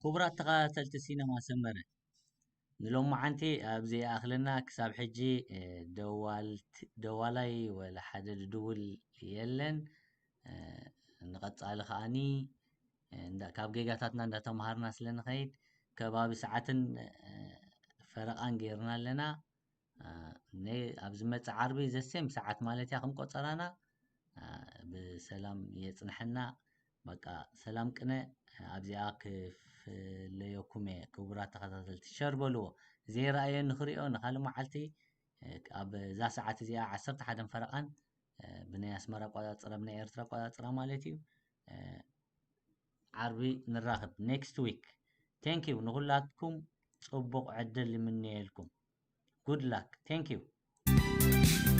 ክቡራት ተኸታተልቲ ሲነማ ሰመረ፣ ንሎማዓንቲ ኣብዚ ይኣኽለና። ክሳብ ሕጂ ደዋላይ ወላ ሓደ ድድውል የለን። ንቐጻሊ ከዓኒ ካብ ጌጋታትና እንዳተምሃርና ስለ ንኸይድ ከባቢ ሰዓትን ፈረቓን ገይርና ኣለና። ኣብ ዝመጽእ ዓርቢ ዘሴም ሰዓት ማለት እያ ከም ቆጸራና። ብሰላም የጽንሐና። በቃ ሰላም ቅነ ኣብዚኣ ክፍለየኩም እየ። ክቡራት ተኸታተልቲ ሸር በልዎ። ዘይረኣየ ንኽሪኦ ንካልእ መዓልቲ ኣብ እዛ ሰዓት እዚኣ ዓሰርተ ሓደን ፈረቓን ብናይ ኣስመራ ኣቆጻጽራ ብናይ ኤርትራ ኣቆጻጽራ ማለት እዩ። ዓርቢ ንራኸብ next week። Thank you ንኹላትኩም ጽቡቕ ዕድል ይምነየልኩም። Good luck. Thank you.